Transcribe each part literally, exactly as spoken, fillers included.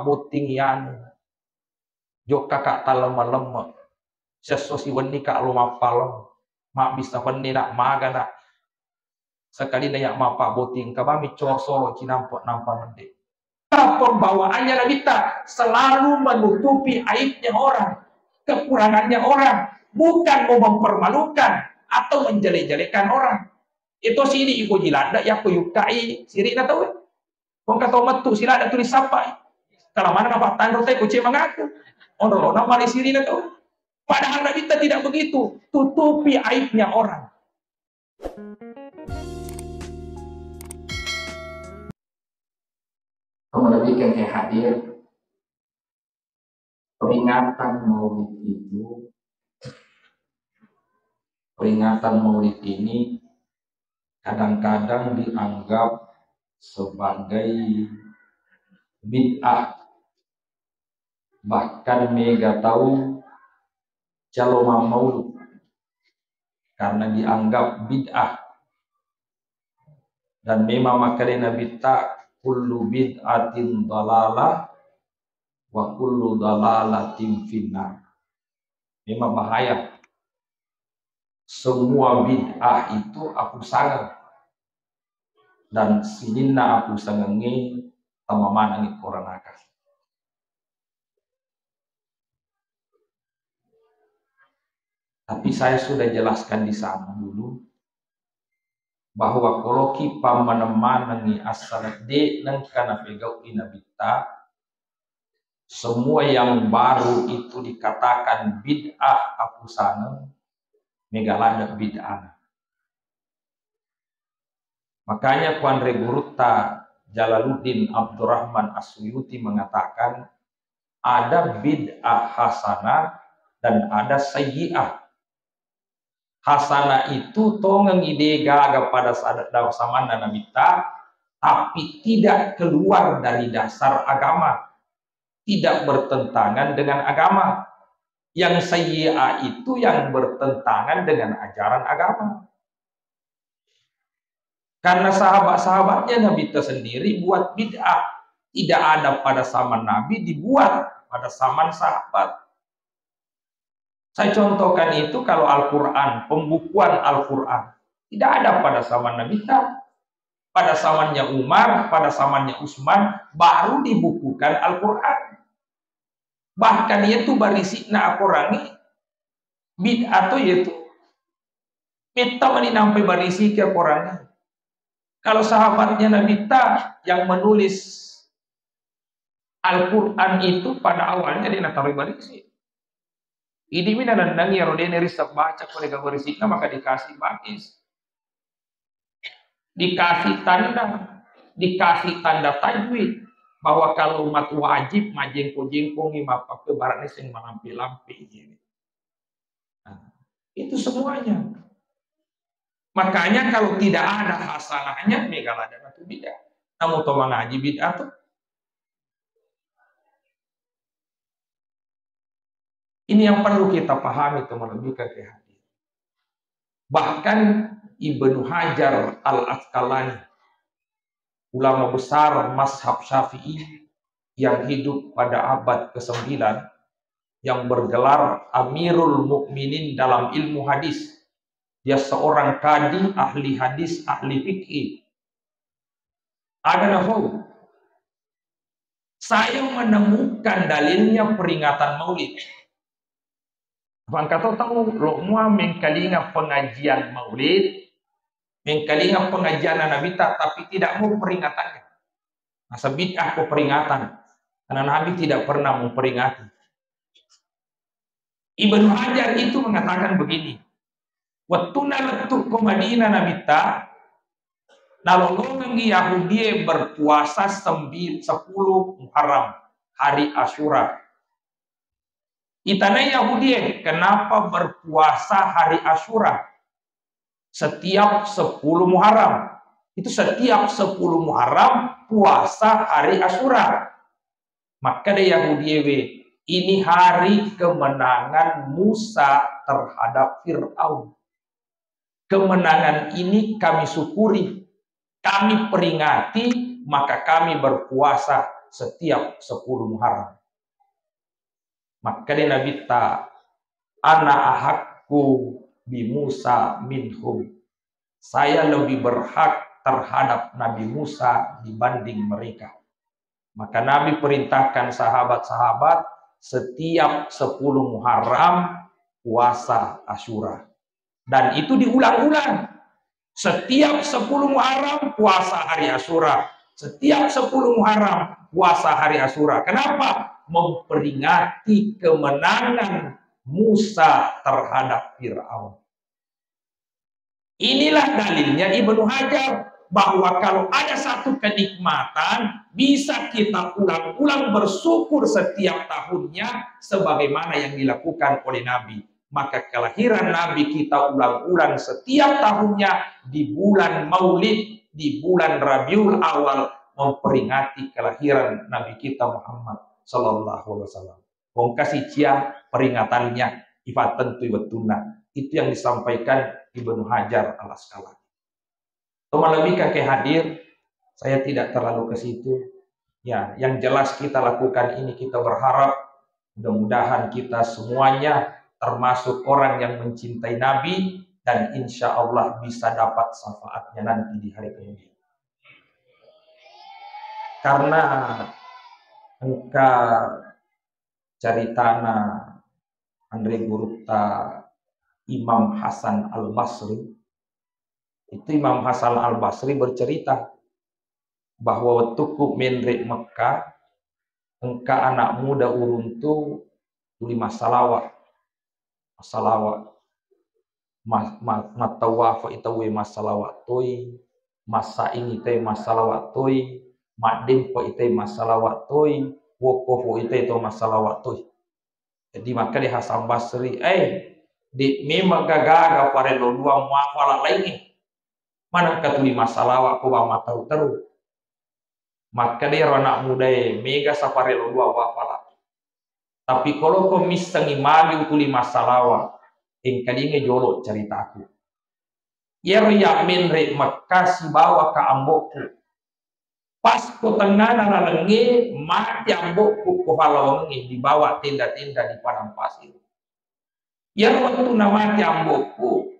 botting iyanu. Jokka ka tallemme-lemme. Sesso siwenni ka lo mappalong. Mabbissa fenne na magana. Sekali na ya mappabbotting ka bami cor solo cinampe nampa mende. Pembawaannya Nabitta selalu menutupi aibnya orang, kekurangannya orang, bukan mau mempermalukan atau menjelek-jelekan orang. Itu sidi iko jiladda yakko yukkai sirina tau. Kongka tau mettu siladda tuli sappai. Kala mana napattanro te kuce mangaku. Ono na mari sirina tau. Padahal Nabitta tidak begitu. Tutupi aibnya orang. Kamu lebih ke hadir. Peringatan Maulid itu, peringatan Maulid ini kadang-kadang dianggap sebagai bid'ah. Bahkan mega tau calo mammaulud karena dianggap bid'ah. Dan memang makkeda Nabitta, "Kullu bid'atin dalalah wa kullu dalalatin finnar." Memang bahaya. Semua bid'ah itu apusangeng. Dan sininna apusangengnge tamamanengngi koranaka. Tapi saya sudah jelaskan di sana dulu, bahwa koloki pammaneng-manengngi assaledde nengka napegau'i Nabitta, semua yang baru itu dikatakan bid'ah apusangeng, mega ladde bid'ah. Makanya kuanre gurutta Jalaluddin Abdurrahman As-Suyuti mengatakan, ada bid'ah hasanah dan ada sayyi'ah. Hasanah itu tongengi de gaga pada saat samanna Nabitta, tapi tidak keluar dari dasar agama, tidak bertentangan dengan agama. Yang sayyi'ah itu yang bertentangan dengan ajaran agama. Karena sahabat-sahabatnya Nabitta sendiri buat bid'ah. Tidak ada pada zaman Nabi dibuat, pada zaman sahabat. Saya contohkan itu kalau Al-Quran, pembukuan Al-Quran. Tidak ada pada zaman Nabitta. Pada zamannya Umar, pada zamannya Utsman, baru dibukukan Al-Quran. Bahkan itu barisikna akorangi bid'ah tu yaitu metta mani nampai barisi ke Quran. Kalau sahabatnya Nabitta yang menulis Al-Quran itu pada awalnya dia nataroi barisi. Ini mina nennang ya rodene risa baca kolega barisikna maka dikasih baris. Dikasih tanda, dikasih tanda tajwid bahwa kalimat wajib majengko-jengkongi mappake barane sing malampe-lampe. Nah, itu semuanya. Makanya kalau tidak ada hasanahnya, mega ladde tu bid'ah. Namu to mangaji bid'ah tu. Ini yang perlu kita pahami, teman lebih ke hadir. Bahkan Ibnu Hajar Al-Asqalani, ulama besar mazhab Syafi'i yang hidup pada abad kesembilan, yang bergelar Amirul Mukminin dalam ilmu hadis. Dia seorang kadi, ahli hadis, ahli fikih. Ada nafau. Saya menemukan dalilnya peringatan Maulid. Bangkato tahu lo mua mengkalinga pengajian Maulid, mengkalinga pengajian Nabitta, tapi tidak mau peringatannya. Masa bid'ah kok peringatan? Karena Nabi tidak pernah memperingati. Ibnu Hajar itu mengatakan begini, wettunna lettu ko Madinah Nabitta, nalolongengngi Yahudie berpuasa sembi-, sepuluh Muharram, hari Asyura. Itanai Yahudie, kenapa berpuasa hari Asyura? Setiap sepuluh Muharram. Itu setiap sepuluh Muharram puasa hari Asyura. Makkeda Yahudie we, ini hari kemenangan Musa terhadap Fir'aun. Kemenangan ini kami syukuri, kami peringati, maka kami berpuasa setiap sepuluh Muharram. Makkeda Nabitta, "Ana ahaqqu bi Musa minhum." Saya lebih berhak terhadap Nabi Musa dibanding mereka. Maka Nabi perintahkan sahabat-sahabat setiap sepuluh Muharram puasa Asyura. Dan itu diulang-ulang. Setiap sepuluh Muharram puasa hari Asyura. Setiap sepuluh Muharram puasa hari Asyura. Kenapa? Memperingati kemenangan Musa terhadap Firaun. Inilah dalilnya Ibnu Hajar, bahwa kalau ada satu kenikmatan bisa kita ulang-ulang bersyukur setiap tahunnya, sebagaimana yang dilakukan oleh Nabi. Maka kelahiran Nabi kita ulang-ulang setiap tahunnya di bulan Maulid, di bulan Rabiul Awal, memperingati kelahiran Nabi kita Muhammad sallallahu alaihi wasallam. Pongkasi cia peringatannya, ifattentui wettunna. Itu yang disampaikan Ibnu Hajar Al Asqalani. Teman lebih kakek hadir, saya tidak terlalu ke situ. Ya, yang jelas kita lakukan ini, kita berharap mudah-mudahan kita semuanya termasuk orang yang mencintai Nabi dan insya Allah bisa dapat syafaatnya nanti di hari kemudian. Karena engka caritana anre gurutta Imam Hasan Al Basri. Itu Imam Hasan Al Basri bercerita bahwa wettukku menre Mekah, engka anak muda uruntu tuli massalawa, massalawa, ma-, ma-, mattawafa itawe massalawa toi, massaing itawe massalawa toi, maddempa itawe massalawa toi, wokkofu itawe to massalawa toi. Jadi makkeda Hasan Basri, "Eh, de memang gaga parello dua muafala laingnge. Manengka tuli massalawa ko bang matteru-teru." Makkeda ero anak mudae, "Mega saparello dua wafala. Tapi kolo ko missengi magi utuli massalawa, engkalinga jolo ceritaku. Iyaro iya menre Mekka sibawa ka ambokku. Pas ko tengngana lalengnge, mati ambokku ko falawangnge dibawa tenda-tenda di padang pasir. Iyaro wettunna mati ambokku,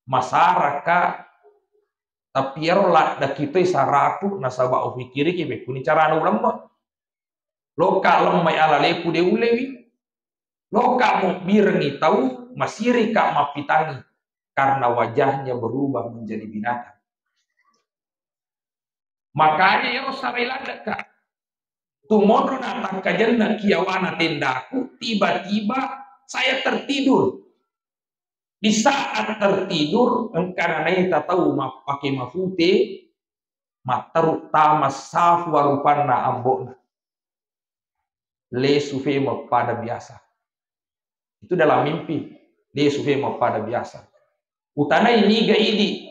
masaraka, tapi iyaro laddaki toi saraku nasaba ufikiriki pekkuni carana ulemme. Loka lemmai alaleku de ullewi. Loka mobbirengi tau, masirika mappitangi karena wajahnya berubah menjadi binatang." Makanya ero sarai laddeka. Tumonro na takkajenna kiawana tendaku, tiba-tiba saya tertidur. Di saat tertidur, engkana naita tau mappake mafute, matteru tama safu arupanna ambo'na. Lesu fema pada biasa. Itu dalam mimpi. Lesu fema pada biasa. Utanai niga idi,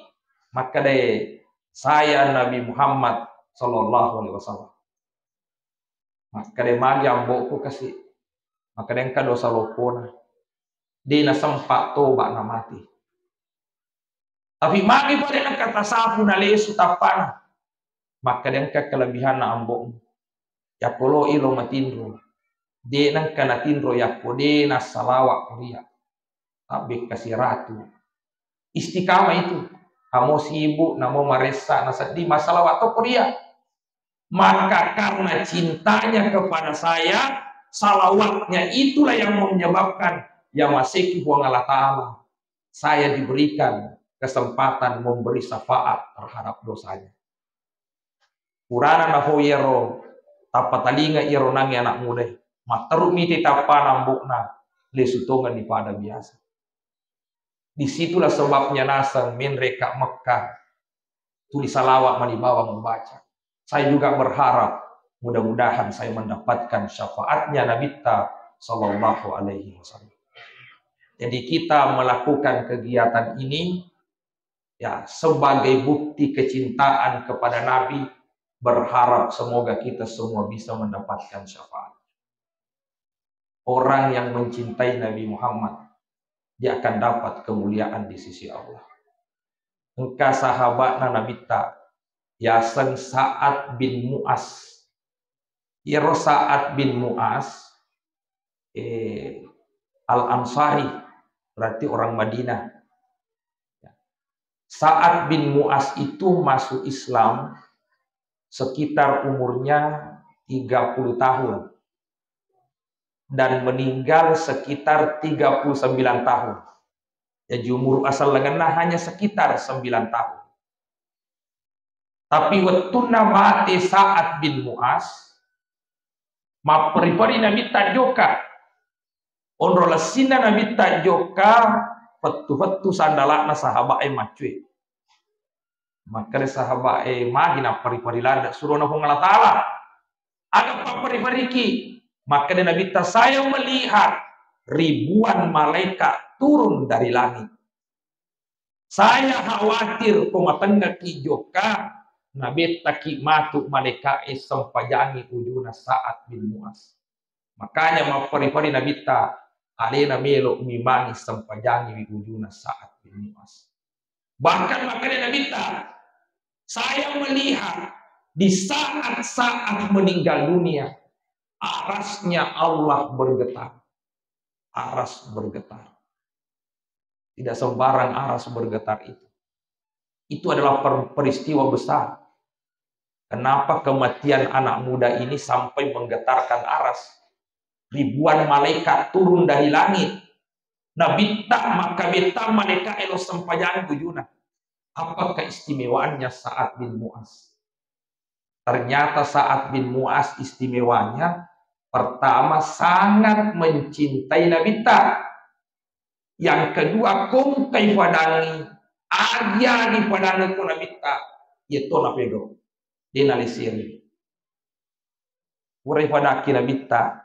makkedai, "Saya Nabi Muhammad sallallahu alaihi wasallam." Makkeda magi ambo'ku kasi, makkeda engka dosa loppona. De nasempa toba namati. Tapi magi pole engka tasapu nalesu tappana. Makkeda engka kelebihanna ambo'mu. Yakko lo ilo matinro. De nengka natinro yakko de nassalawa ko ria. Tabbekka siratu. Istiqamah itu. Namo sibuk, namo maressa, nasedding massalawa to ko ria. Maka karena cintanya kepada saya, salawatnya itulah yang menyebabkan, ya maseki Puang Allah Ta'ala, saya diberikan kesempatan memberi syafaat terhadap dosanya. Purana nafo iyaro, tappatalinga iyaro nangnge anak mudae. Matteru mite tappana ambo'na, lesu tongeng di pada biasa. Disitulah sebabnya naseng menre ka Mekah, tuli salawat mani bawang membaca. Saya juga berharap mudah-mudahan saya mendapatkan syafaatnya Nabitta sallallahu alaihi wasallam. Jadi kita melakukan kegiatan ini ya sebagai bukti kecintaan kepada Nabi, berharap semoga kita semua bisa mendapatkan syafaat. Orang yang mencintai Nabi Muhammad, dia akan dapat kemuliaan di sisi Allah. Engka sahabatna Nabitta, yaseng Sa'ad bin Mu'az. Iyaro Sa'ad bin Mu'az, eh, Al-Ansari, berarti orang Madinah. Sa'ad bin Mu'az itu masuk Islam sekitar umurnya tiga puluh tahun dan meninggal sekitar tiga puluh sembilan tahun. Jadi umur asallengenna hanya sekitar sembilan tahun. Tapi wettunna mate Sa'ad bin Mu'az, mapperi-peri Nabitta jokka. Onro lessinna Nabitta jokka, fettu-fettu sandala'na sahaba'e maccue. Makkeda sahaba'e, "Magi napperi-peri ladde surona Puang Allah Ta'ala? Aga papperi-periki?" Makkeda Nabitta, "Saya melihat ribuan malaikat turun dari langit. Saya khawatir ko matengngaki jokka, nabettaki matu malaika'e sempajangi ujuna Sa'ad bin Mu'az." Makanya mapperi-peri Nabitta, alena melo mimangi sempajangi ujuna Sa'ad bin Mu'az. Bahkan makkeda Nabitta, "Saya melihat di saat-saat meninggal dunia, arasnya Allah bergetar." Aras bergetar. Tidak sembarang aras bergetar itu. Itu adalah per-, peristiwa besar. Kenapa kematian anak muda ini sampai menggetarkan aras? Ribuan malaikat turun dari langit. Nabitta makkabetta malaika elo sempajang ujuna. Apa keistimewaannya Sa'ad bin Mu'az? Ternyata Sa'ad bin Mu'az istimewanya, pertama, sangat mencintai Nabitta. Yang kedua, kongkai fadangi, agi-agi fadangi ko Nabitta, yetto napegau. De naleseri. Purai fadakki Nabitta,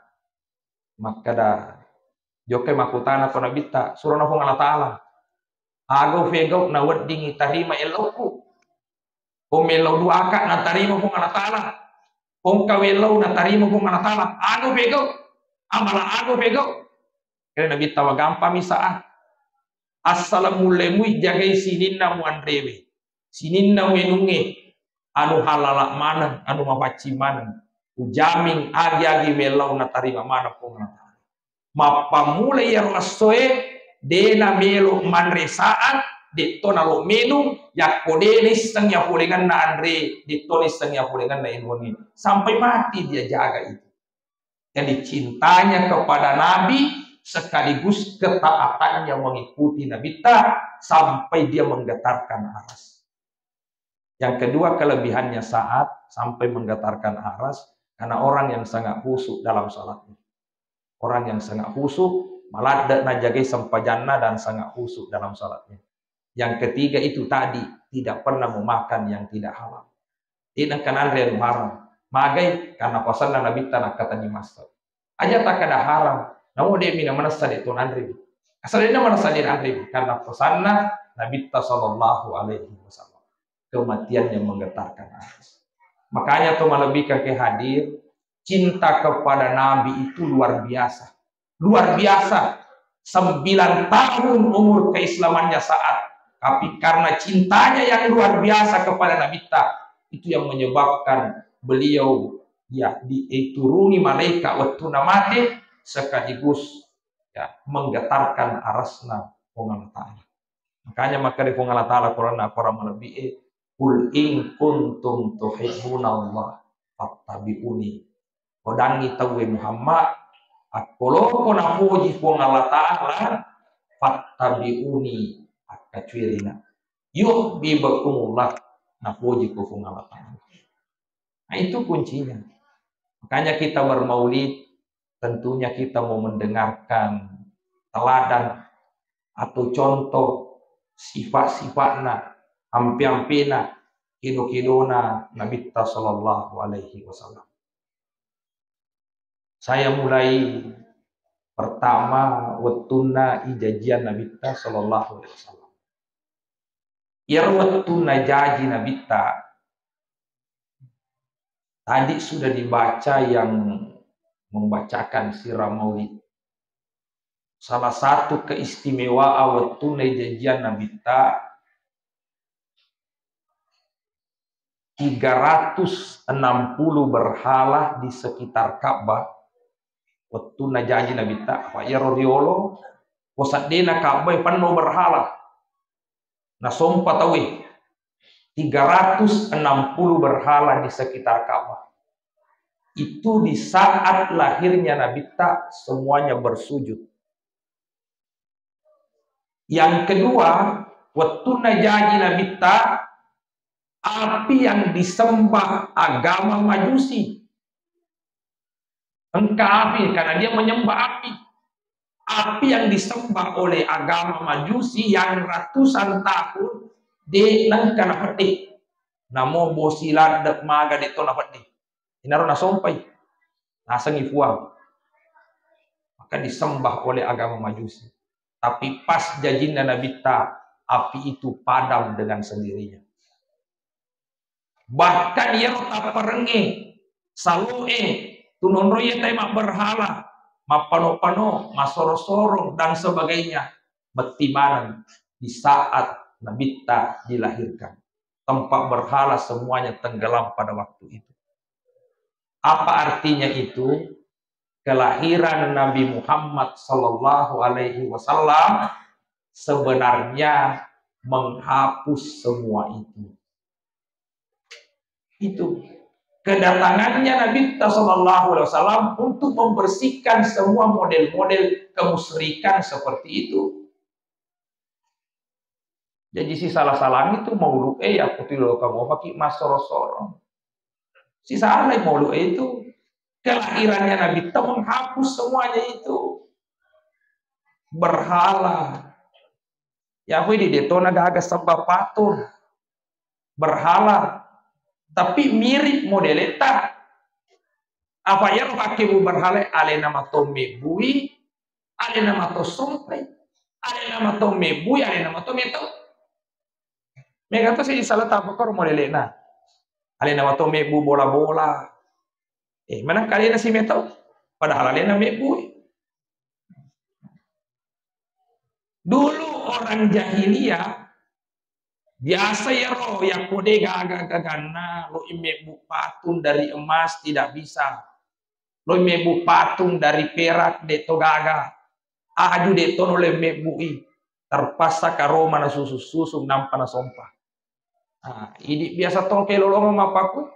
makkeda, jokkai makkutana ko Nabitta, surona Puang Allah Ta'ala, "Aga ufegau naweddingi tarima ellokku? Ko mellau duaka natarima Puang Allah Ta'ala. Ko engka wellau natarima Puang Allah Ta'ala. Aga ufegau? Amala aga ufegau?" Kena Nabitta, "Magampami Sa'ad. Assaleng mullemui jagai sininna muanrewe, sininna muinungnge, anu halala maneng, anu mapaccing maneng. Ujamin agi-agi mellau natarima maneng Puang Allah Ta'ala." Mappammula iyaro essoe, de namelo manre Sa'ad, detto nalo menung, yakko de naisseng yapolengenna anre, detto naisseng yapolengenna inungnge. Sampai mati dia jaga itu. Jadi cintanya kepada Nabi sekaligus ketaatannya mengikuti Nabitta sampai dia menggetarkan aras. Yang kedua, kelebihannya Sa'ad sampai menggetarkan aras karena orang yang sangat khusyuk dalam salatnya. Orang yang sangat khusyuk, maladde najagai sempajanna dan sangat khusyuk dalam salatnya. Yang ketiga itu tadi, tidak pernah memakan yang tidak halal. De'na engka nanre anu haram. Magai? Karena pasanna Nabitta nakkatenni massau. Aja takkada haram, namo de'mi namanessa de to nanrewi. Asal de'na manessa de nanrewi, karena pasanna Nabitta sallallahu alaihi wasallam. Kematian yang menggetarkan aras. Makanya to malebbi kake hadir, cinta kepada Nabi itu luar biasa. Luar biasa. Sembilan tahun umur keislamannya Sa'ad. Tapi karena cintanya yang luar biasa kepada Nabitta, itu yang menyebabkan beliau, ya, dituruni malaikat waktu mate sekaligus, ya, menggetarkan arasna Puang Allah Ta'ala. Makanya makkeda Puang Allah Ta'ala Quran, Quran malebbi e, "Qul in kuntum tuhibbunallah fattabi'uni." Podangi tauwe Muhammad, akkoloko napoji Puang Allah Ta'ala, "Fattabi'uni", akkacuirina. "Yuhibbukumullah", napoji ko Puang Allah Ta'ala. Nah, itu kuncinya. Makanya kita bermaulid, tentunya kita mau mendengarkan teladan atau contoh sifat-sifatna, ampe-ampena, kedo-kedona Nabitta sallallahu alaihi wasallam. Saya mulai pertama wettunna ijajian Nabitta sallallahu alaihi wasallam. Iyaro wettunna jaji Nabitta, tadi sudah dibaca yang membacakan sirah maulid. Salah satu keistimewaan wettunna ijajian Nabitta, tiga ratus enam puluh berhala di sekitar Ka'bah. Wettunna jaji Nabitta, apa iyaro riolo, ko seddena Ka'bah penno berhala. Nasompa tauwe, tiga ratus enam puluh berhala di sekitar Ka'bah. Itu di saat lahirnya Nabitta semuanya bersujud. Yang kedua, wettunna jaji Nabitta, api yang disembah agama Majusi. Engka api, karena dia menyembah api. Api yang disembah oleh agama Majusi yang ratusan tahun, de nengka napedde. Namo bosi ladde maga de to napedde. Inaro nasompai. Nasengi Puang. Maka disembah oleh agama Majusi. Tapi pas jajinna Nabitta, api itu padam dengan sendirinya. Bahkan iyaro tapparengnge, saloe, tunonroi tai mabberhala, mappano-pano, masoro-soro, dan sebagainya, metti maneng di saat Nabitta dilahirkan. Tempat berhala semuanya tenggelam pada waktu itu. Apa artinya itu? Kelahiran Nabi Muhammad sallallahu alaihi wasallam sebenarnya menghapus semua itu. Itu kedatangannya Nabi sallallahu alaihi wasallam untuk membersihkan semua model-model kemusyrikan seperti itu. Jadi si salah-salangi tu maulu'e, ya aku tu lo kamu apa ki masoro-soro. Si salai maulu'e itu. Kelahirannya Nabi itu menghapus semuanya itu. Berhala. Ya aku di detona gaga sebab patung. Berhala. Tapi mirip modeleta. Apa ya pakai bu berhala alena mato mebui, alena mato sompai, alena mato mebui, alena mato meto. Mega to si salah tapa koro modelena. Alena mato mebu bola-bola. Eh, mana alena si meto? Padahal alena mebui. Dulu orang jahiliyah biasa yaro yakko de gaga gaganna lo mebbu patung dari emas tidak bisa. Lo mebbu patung dari perak de to gaga. Aju de to no le mebbu i. Terpaksa karoma na susu-susu nampa na sompa. Nah, idi biasa tong ke lolongo mapaku.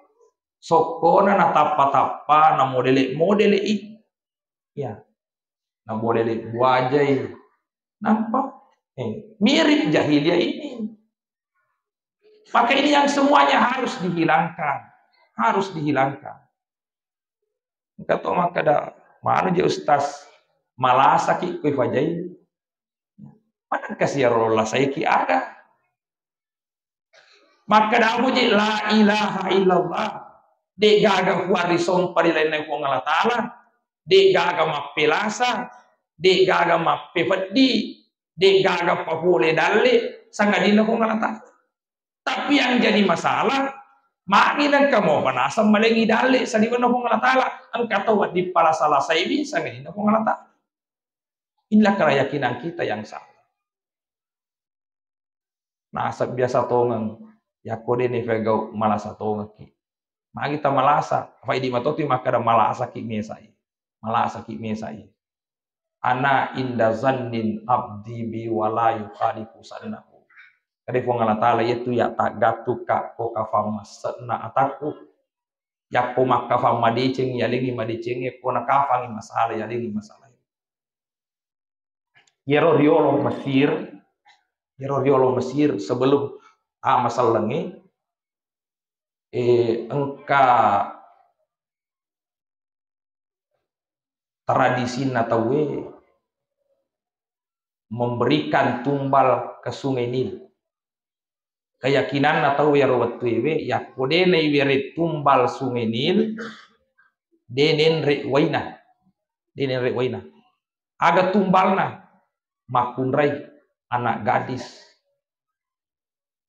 Sokkona na tappa-tappa na modele-modele i. Ya. Nah, boleh lihat buajai. Nampak? Eh, mirip jahiliyah ini. Maka ini yang semuanya harus dihilangkan. Harus dihilangkan. Engka to makkeda, manu je ustaz, malasaki koi fajai. Mana kasih ya Allah saiki ada. Makkeda muji la ilaha illallah. De gaga kuari sompa ri lainna Puang Allah Ta'ala. De gaga mappelasa. De gaga mappepeddi. De gaga papole dalle. Sangadinna Puang Allah Ta'ala. Tapi yang jadi masalah, magi nengka mau panasang malengi dalle saliwenna Puang Allah Ta'ala. Engka tau wedding palasa-lasaiwi sangadinna Puang Allah Ta'ala. Inilah keyakinan kita yang salah. Nasab biasa tongeng, yakko de nifegau malasa tongekki. Magi ta malasa, faidi matoti makkeda malasaki mesai. Malasaki mesai. Ana inda zannin abdi bi wala yukhalifu sannahu. Kade Puang Allah Ta'ala yaitu ya taggattu ka ko kafang masse'na atakku. Yakko makkafang madeceng, yalengi madeceng, ko nakafangi masalah, yalengi masalah. Yero riolo Mesir, yero riolo Mesir sebelum, ah, masallengnge, eh, engka tradisinna tauwe memberikan tumbal ke Sungai Nil. Keyakinanna tau ero wettuewe, yakko de naiwere tumbal Sungai Nil, de nenre waina. De nenre waina. Aga tumbalna? Makkunrai anak gadis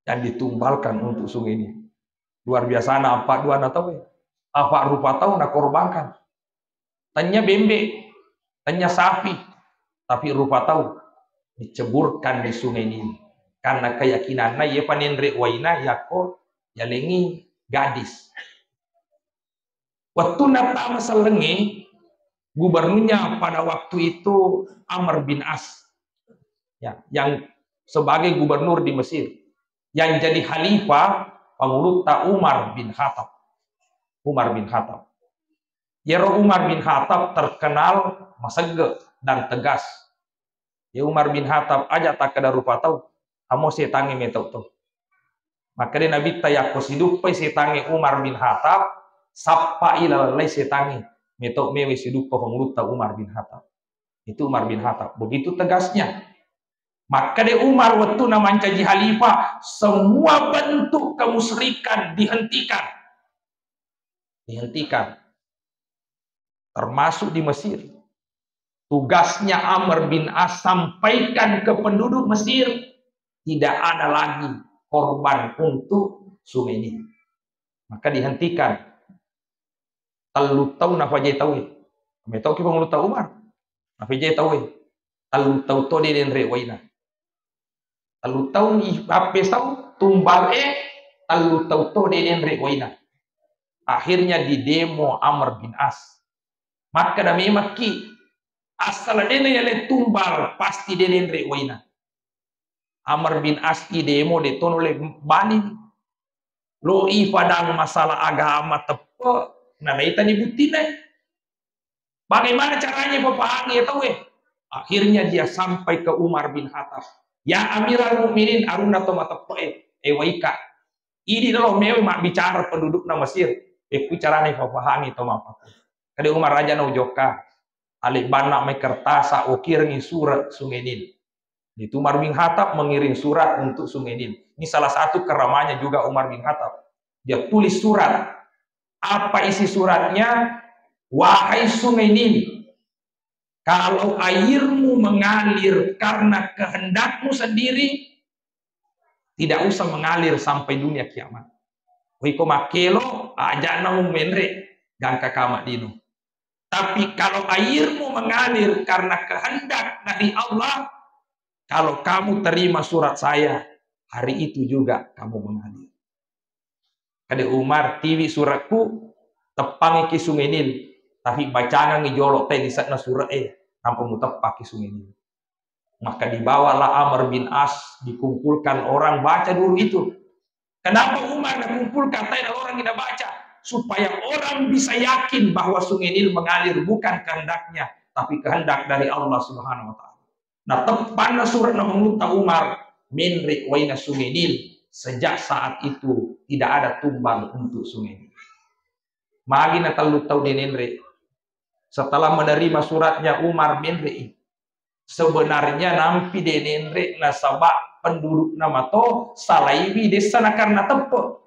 yang ditumbalkan untuk Sungai Nil. Luar biasana apa dua na tau, apa rupa tau nakorbankan. Tanya bembe, tanya sapi, tapi rupa tau diceburkan di Sungai Nil. Karena keyakinanna ye panenre waina yakko yalengi gadis. Wettunna tama sellengnge, gubernurnya pada waktu itu Amr bin As, ya, yang sebagai gubernur di Mesir. Yang jadi khalifah pangulutta Umar bin Khattab. Umar bin Khattab. Yero Umar bin Khattab terkenal masegge dan tegas. Ya Umar bin Khattab, aja takkeda rupa tau, amo setangnge metau to. Makkeda Nabitta, yakko siduppai setangnge Umar bin Khattab, sappai laleng lai setangnge, metau mewe siduppa pangulutta Umar bin Khattab. Itu Umar bin Khattab. Begitu tegasnya. Makkeda Umar wettunna mancaji khalifah, semua bentuk kemusyrikan dihentikan. Dihentikan. Termasuk di Mesir. Tugasnya Amr bin As sampaikan ke penduduk Mesir, tidak ada lagi korban untuk Sungai Nil. Maka dihentikan. Tellu taung nafajai tauwe. Metau ki pangulutta Umar. Nafajai tauwe. Tellu taung to de denre waina. Tellu taung i-, appesau tumbal e, tellu taung to de denre waina. Akhirnya didemo Amr bin As. Makkeda memekki, asal dena yale tumbal, pasti de denre waina. Amr bin As i demo de tono le bali. Lo i padang masalah agama teppe, nanaitani buttina. Bagaimana caranya papahangi ya tauwe? Akhirnya dia sampai ke Umar bin Khattab. Ya Amiral Mukminin, arunna to mateppe e, e waika. Idi lo mewe mabbicara pendudukna Mesir. E ku carana papahangi to mapakku. Kade Umar, aja na ujokka. Alebbanna mai kertasa, okirengi surat Sungai Nil. Itu Umar bin Khattab mengirim surat untuk Sungai Nil. Ini salah satu keramanya juga Umar bin Khattab. Dia tulis surat. Apa isi suratnya? Wahai Sungai Nil, kalau airmu mengalir karena kehendakmu sendiri, tidak usah mengalir sampai dunia kiamat. Wiko makkelo, aja na menre, gangka kama dino. Tapi kalau airmu mengalir karena kehendak dari Allah, kalau kamu terima surat saya, hari itu juga kamu mengalir. Kade Umar, tiwi suratku, teppangi ki Sungai Nil, tapi bacangangi jolo te lisekna surat e, nampa muteppaki Sungai Nil. Maka dibawalah Amr bin As, dikumpulkan orang baca dulu itu. Kenapa Umar nakumpulkan tadi orang kita baca? Supaya orang bisa yakin bahwa Sungai Nil mengalir bukan kehendaknya, tapi kehendak dari Allah Subhanahu wa Ta'ala. Nah, teppanna surat na mengutta Umar, menre waina Sungai Nil. Sejak saat itu tidak ada tumbal untuk Sungai Nil. Magi na tellu taung de nenre. Setelah menerima suratnya Umar, menre i. Sebenarnya nampi de nenre nasaba pendudukna mato salaiwi dessa nakarna teppe.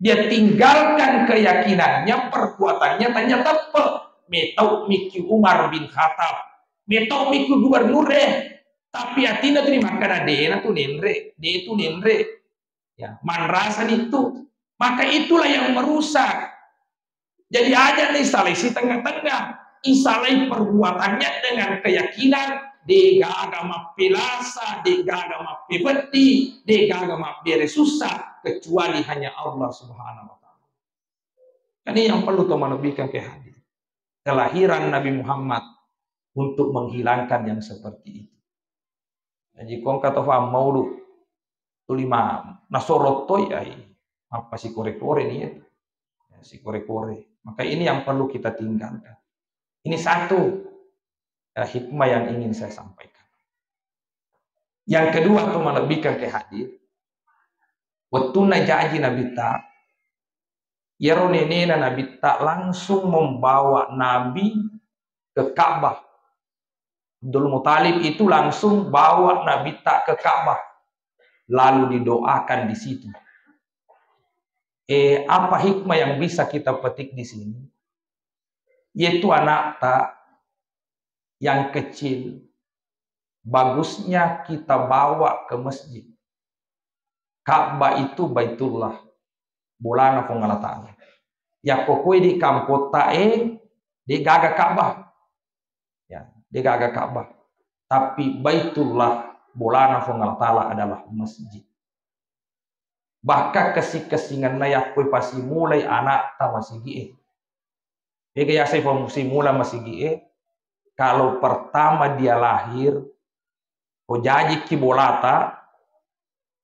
Dia tinggalkan keyakinannya, perbuatannya tanya teppe. Metau miki Umar bin Khattab. Metau miki gubernur e. Tapi atina tu makkada de na tu nenre, de tu nenre. Ya, manrasa itu. Maka itulah yang merusak. Jadi aja nih salai si tengah-tengah. Isalai perbuatannya dengan keyakinan, de gaga mappelasa, de gaga mappepeddi, de gaga mabbere susah, kecuali hanya Allah Subhanahu wa Ta'ala. Kan ini yang perlu to malebbikan ke hadis. Kelahiran Nabi Muhammad untuk menghilangkan yang seperti itu. Jadi kongka to faham maulu tuli ma nasoro toi ai, apa sikore-kore nih ya. Ya, sikore-kore. Maka ini yang perlu kita tinggalkan. Ini satu, eh, hikmah yang ingin saya sampaikan. Yang kedua, to malebbikan ke hadis. Wettunna jaji Nabitta, yero nenena Nabitta langsung membawa Nabi ke Ka'bah. Abdul Muthalib itu langsung bawa Nabitta ke Ka'bah, lalu didoakan di situ. Eh, apa hikmah yang bisa kita petik di sini? Yaitu anakta yang kecil, bagusnya kita bawa ke masjid. Ka'bah itu Baitullah, bolana Puang Allah Ta'ala. Yakko koe di kampotta e, de gaga Ka'bah. Ya, de gaga Ka'bah. Tapi Baitullah, bolana Puang Allah Ta'ala adalah masjid. Bahkan kessing-kessingenna yakko pasimulai anakta masigi'e. Ega yaseng pasimula masigi'e, kalau pertama dia lahir, ko jajiki bolata,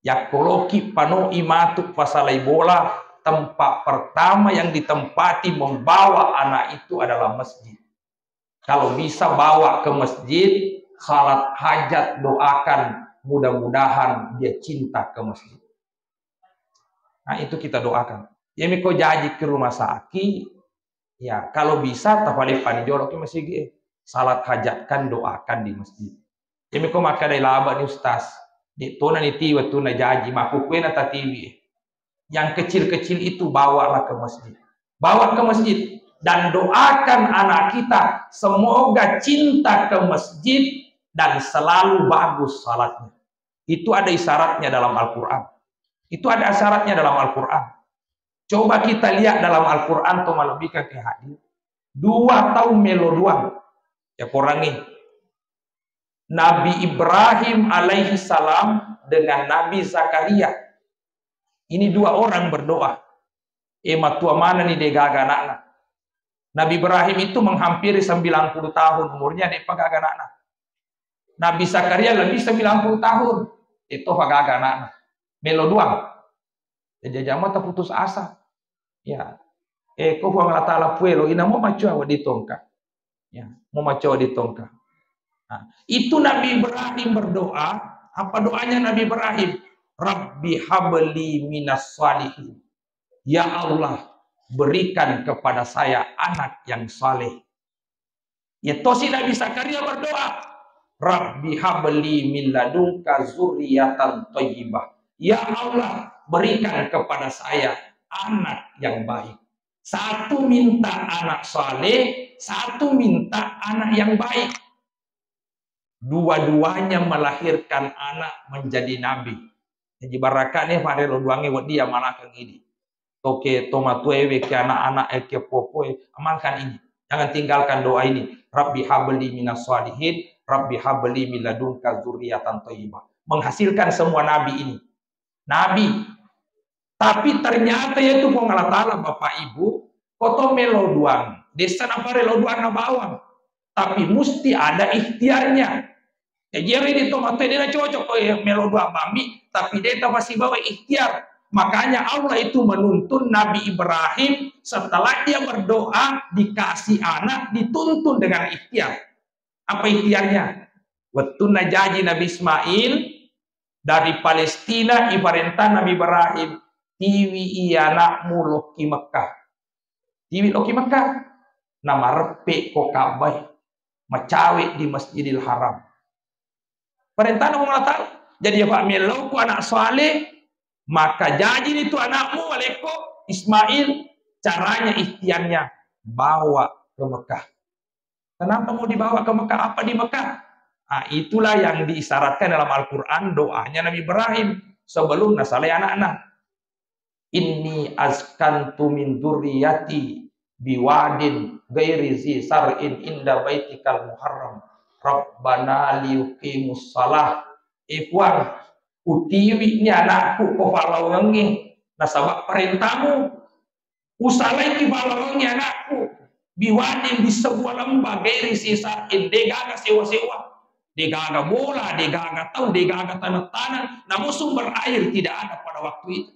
yakko loki panoi matu pasalai bola, tempat pertama yang ditempati membawa anak itu adalah masjid. Kalau bisa bawa ke masjid, salat hajat, doakan, mudah-mudahan dia cinta ke masjid. Nah, itu kita doakan. Ya, miko jaji ke rumah sakit, ya, kalau bisa tafaleppani jolo ke masjid, eh. Salat hajatkan, doakan di masjid. Ya, miko makkadai laba ni ustaz, de tona ni tiwi wettunna jaji, makkukuena tatiwi, eh. Yang kecil-kecil itu bawalah ke masjid. Bawa ke masjid dan doakan anak kita semoga cinta ke masjid dan selalu bagus salatnya. Itu ada isyaratnya dalam Al-Quran. Itu ada isyaratnya dalam Al-Quran. Coba kita lihat dalam Al-Quran, to malebbikan ke hadir. Dua tau melo doang. Ya, korangi. Nabi Ibrahim alaihi salam dengan Nabi Zakaria. Ini dua orang berdoa. Eh, matua manani degaga anakna. Nabi Ibrahim itu menghampiri sembilan puluh tahun umurnya, de'pa gaga anakna. Nabi Zakaria lebih sembilan puluh tahun, itu gaga anakna. Melo doang. Jadi, jama tak putus asa. Ya. Eh, ko Puang Allah Ta'ala puelo, ina mo macoa di tongka. Ya, mo macoa di tongka. Nah, itu Nabi Ibrahim berdoa. Apa doanya Nabi Ibrahim? "Rabbi habli minas salihin." Ya Allah, berikan kepada saya anak yang saleh. Ya, tosi Nabi Zakaria berdoa, "Rabbi habli min ladunka zurriyatan thayyibah." Ya Allah, berikan kepada saya anak yang baik. Satu minta anak saleh, satu minta anak yang baik. Dua-duanya melahirkan anak menjadi nabi. Jadi, barakane farelo doangnge wedding amalakeng idi. Toke tomatoewe, ke anak-anak e, ke popoe, amalkan ini. Jangan tinggalkan doa ini. "Rabbi habli minas salihin, Rabbi habli min ladunka zurriyatan thayyibah." Menghasilkan semua nabi ini. Nabi. Tapi ternyata yaitu Puang Allah Ta'ala, Bapak Ibu, koto melo doang. Desa nafarelo doang na bawang. Tapi musti ada ikhtiarnya. Jadi, ero idi tomatoe de na cocok ko melo doang bammi, tapi de tafasibawa ikhtiar. Makanya Allah itu menuntun Nabi Ibrahim, setelah dia berdoa, dikasih anak, dituntun dengan ikhtiar. Apa ikhtiarnya? Wettunna jaji Nabi Ismail dari Palestina, iparentah Nabi Ibrahim, "Tiwi i anakmu lokki Mekkah." Tiwi lokki Mekkah. Namareppe ko Ka'bah, macawe di Masjidil Haram. Perintahna Puang Allah Ta'ala. Jadi, ya, Pak, mellau ku anak saleh, maka jaji itu anakmu, walekko Ismail, caranya ikhtiarnya bawa ke Mekah. Kenapa mau dibawa ke Mekah? Apa di Mekah? Nah, itulah yang diisyaratkan dalam Al-Quran, doanya Nabi Ibrahim sebelum nasalai anakna. "Inni askantu min dzurriyyati biwadin ghairi dzi zar'in inda baitikal muharram. Rabbana liyuqimus shalah." Eh, Puang, utiwi ni anakku ko fallawangnge nasaba parentamu. Usalaiki fallawangnge anakku biwadin, di sebuah lembah, ghairi dzi zar'in, degaga sewa-sewa. Degaga bola, degaga tau, degaga tanah-tanah. Namun sumber air tidak ada pada waktu itu.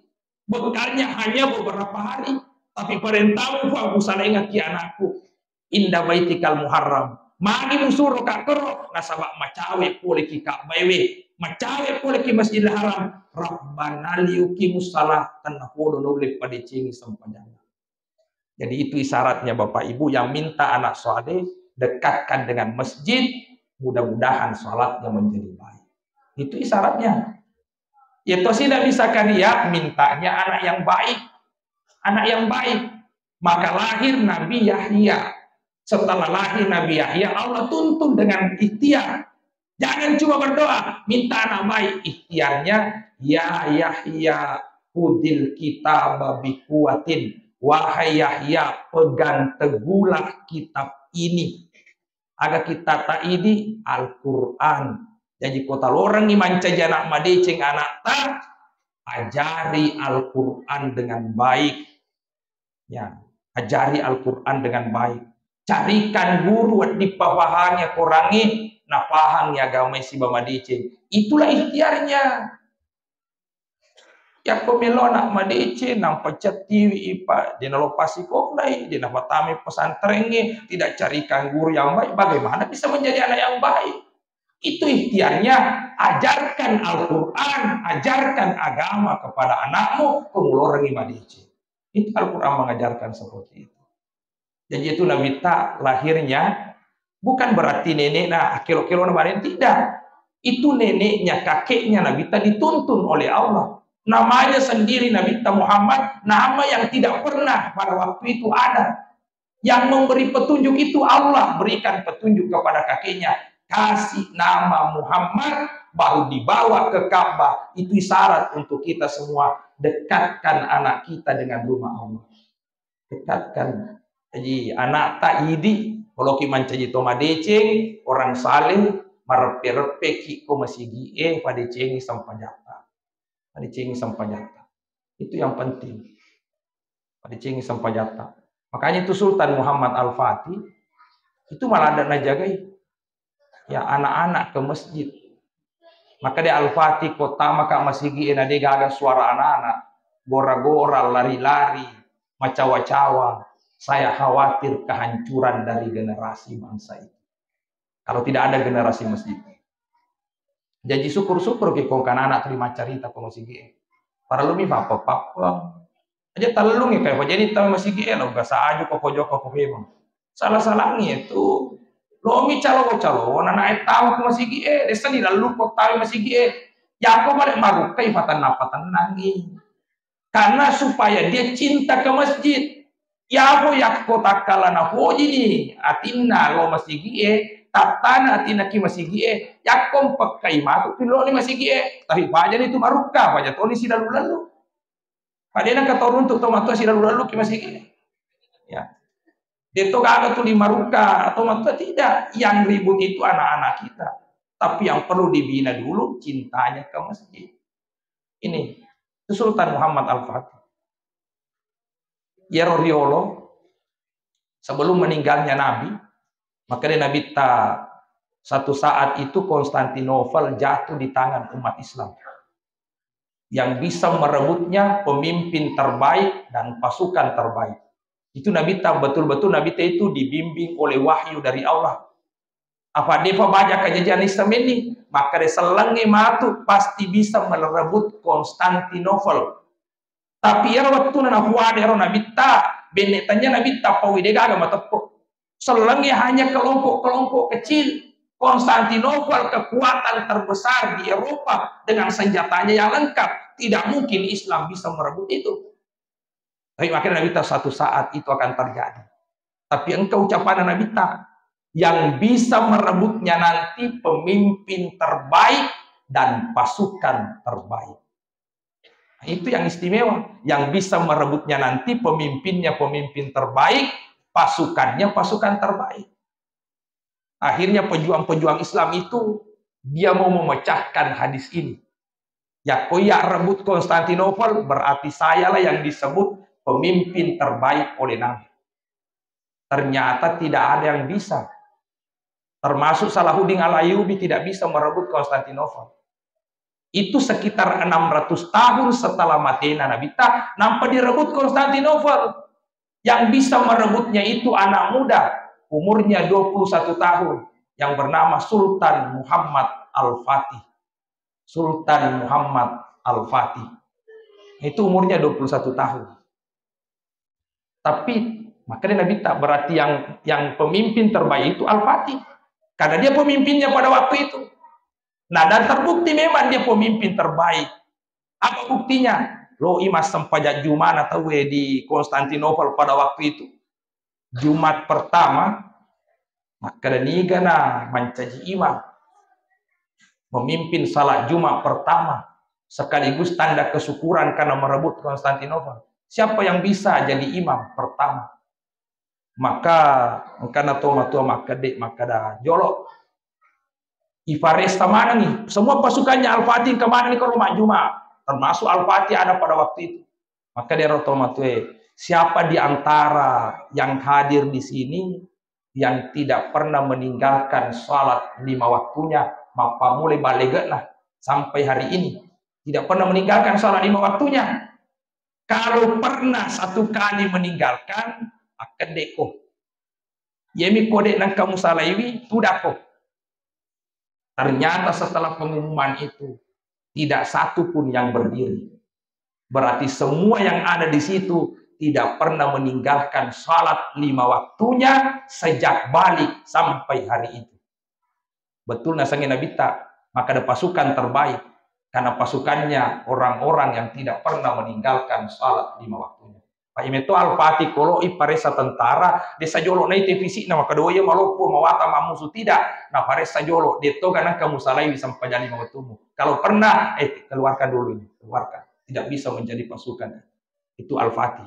Bekalnya hanya beberapa hari. Tapi parentamu, Puang, usalaingaki anakku inda baitikal muharram. Magi musuro ka kero, nasaba macawe poleki Ka'bah we, macawe poleki Masjidil Haram. Rabbana liyuqimus shalah, tennapodo naulle padecengi sempajang. Jadi, itu isyaratnya, Bapak Ibu, yang minta anak saleh, dekatkan dengan masjid, mudah-mudahan salatnya menjadi baik. Itu isyaratnya. Ya, tosi Nabi Zakaria mintanya anak yang baik. Anak yang baik. Maka lahir Nabi Yahya. Setelah lahir Nabi Yahya, Allah tuntun dengan ikhtiar. Jangan cuma berdoa, minta anak baik. Ikhtiarnya, "Ya Yahya, khudil kitaba biquwatin." Wahai Yahya, pegang teguhlah kitab ini. Aga kitta ta idi? Al-Quran. Jaji, ko talorengngi mancaji anak madeceng anakta, Ajari Al-Quran dengan baik. Ya, ajari Al-Quran dengan baik. Carikan guru wedding papahangi Korangnge, napahangi agama siba madeceng. Itulah ikhtiarnya. Yakko melo anak madeceng, nampa cettiwi ipa, de nalo pasikolai, de napatamai pesantrengnge, tidak carikan guru yang baik, bagaimana bisa menjadi anak yang baik? Itu ikhtiarnya, ajarkan Al-Quran, ajarkan agama kepada anakmu, kemulorengi madeceng. Itu Al-Quran mengajarkan seperti itu. Jadi itu Nabitta lahirnya bukan berarti nenekna akelo-kelo na bareng, tidak. Itu neneknya, kakeknya Nabitta dituntun oleh Allah. Namanya sendiri Nabitta Muhammad, nama yang tidak pernah pada waktu itu ada. Yang memberi petunjuk itu Allah, berikan petunjuk kepada kakeknya, kasih nama Muhammad, baru dibawa ke Ka'bah. Itu isyarat untuk kita semua dekatkan anak kita dengan rumah Allah. Dekatkan. Jadi, anakta idi, kalau ki mancaji to madeceng, orang saleh, mareppe-reppe ki ko masigi e, padecengi sempajatta. Padecengi sempajatta. Itu yang penting. Padecengi sempajatta. Makanya itu Sultan Muhammad Al-Fatih, itu malah ada najagai. Ya, anak-anak ke masjid. Maka de Al-Fatih, ko tama ka masigi e, na de gaga suara anak-anak, gora-gora, lari-lari, macawa-cawa. Saya khawatir kehancuran dari generasi bangsa itu. Kalau tidak ada generasi masjid. Jaji syukur-syukur ki ko engka anak-anak terima carita ko masigi e. Parellu mi pappa-pappa. Aja tellungngi, kae pajani tau masigi e, lo gasa aju ko pojokko ko memang. Salah-salangngi itu. Lomi calo-calo, nanae tau ko masigi e, desa di lalu ko tau masigi e. Yako balik marukkai patenna-patennangi. Karena supaya dia cinta ke masjid. Yako yakko takkala nafojini atinna lo masigi e, tattana atinna ki masigi e, yakko mpekkai matu piloni masigi e, tapi pajani tu marukka, paja toni silalu-lalu. Padena katoruntu to matua silalu-lalu ki masigi e. Ya. Deto gaga tuli marukka to matua, tidak. Yang ribut itu anak-anak kita. Tapi yang perlu dibina dulu cintanya ke masjid. Ini, itu Sultan Muhammad Al-Fatih. Iyaro riolo, sebelum meninggalnya Nabi, maka dia Nabitta satu saat itu Konstantinopel jatuh di tangan umat Islam. Yang bisa merebutnya pemimpin terbaik dan pasukan terbaik. Itu Nabitta, betul-betul Nabitta itu dibimbing oleh wahyu dari Allah. Apa depa baja kajajian Islam ini? Maka de sellengnge matu pasti bisa merebut Konstantinopel. Tapi ero wettuna nafuade ero Nabitta, benne tanya Nabitta, paui de gaga mateppo. Sellengnge hanya kelompok-kelompok kecil. Konstantinopel kekuatan terbesar di Eropa dengan senjatanya yang lengkap. Tidak mungkin Islam bisa merebut itu. Tapi makanya Nabitta, satu saat itu akan terjadi. Tapi engkau ucapan Nabitta, yang bisa merebutnya nanti pemimpin terbaik dan pasukan terbaik. Nah, itu yang istimewa. Yang bisa merebutnya nanti pemimpinnya pemimpin terbaik, pasukannya pasukan terbaik. Akhirnya pejuang-pejuang Islam itu dia mau memecahkan hadis ini. Ya, ko iya rebut Konstantinopel, berarti sayalah yang disebut pemimpin terbaik oleh Nabi. Ternyata tidak ada yang bisa. Termasuk Salahuddin Al-Ayyubi tidak bisa merebut Konstantinopel. Itu sekitar enam ratus tahun setelah matena Nabitta, nampa direbut Konstantinopel. Yang bisa merebutnya itu anak muda, umurnya dua puluh satu tahun, yang bernama Sultan Muhammad Al-Fatih. Sultan Muhammad Al-Fatih. Itu umurnya dua puluh satu tahun. Tapi, makanya Nabitta, berarti yang, yang pemimpin terbaik itu Al-Fatih. Karena dia pemimpinnya pada waktu itu. Nah, dan terbukti memang dia pemimpin terbaik. Apa buktinya? Lo ima sempajang Jumana tauwe di Konstantinopel pada waktu itu. Jumat pertama, makkeda nigana mancaji imam. Memimpin salat Jumat pertama, sekaligus tanda kesyukuran karena merebut Konstantinopel. Siapa yang bisa jadi imam pertama? Maka engkana to matua makkede, makkeda, jolo. Ifaresta manengi. Semua pasukannya Al-Fatih engka manengi ko majjuma. termasuk Al-Fatihah ada pada waktu itu. Maka dia orang tua matue, siapa di antara yang hadir di sini yang tidak pernah meninggalkan salat lima waktunya, mappammulai ballegena sampai hari ini, tidak pernah meninggalkan salat lima waktunya? Kalau pernah satu kali meninggalkan, akkedeko. Yemi kode nangka musalaiwi, tudako. Ternyata setelah pengumuman itu, tidak satu pun yang berdiri. Berarti semua yang ada di situ tidak pernah meninggalkan salat lima waktunya sejak balik sampai hari itu. Betul nasengnge Nabitta, maka ada pasukan terbaik karena pasukannya orang-orang yang tidak pernah meninggalkan salat lima waktunya. Pak Imeto Al-Fatih kolo iparessa tentara, desa jolo nai te fisikna, maka doa iya maloppo, mawata, mamusu, tidak. Nah, paressa jolo, detto ganang kamu salai di sempajang lima waktumu. Kalau pernah, eh, keluarkan dulu ini, keluarkan. Tidak bisa menjadi pasukan. Itu Al-Fatih.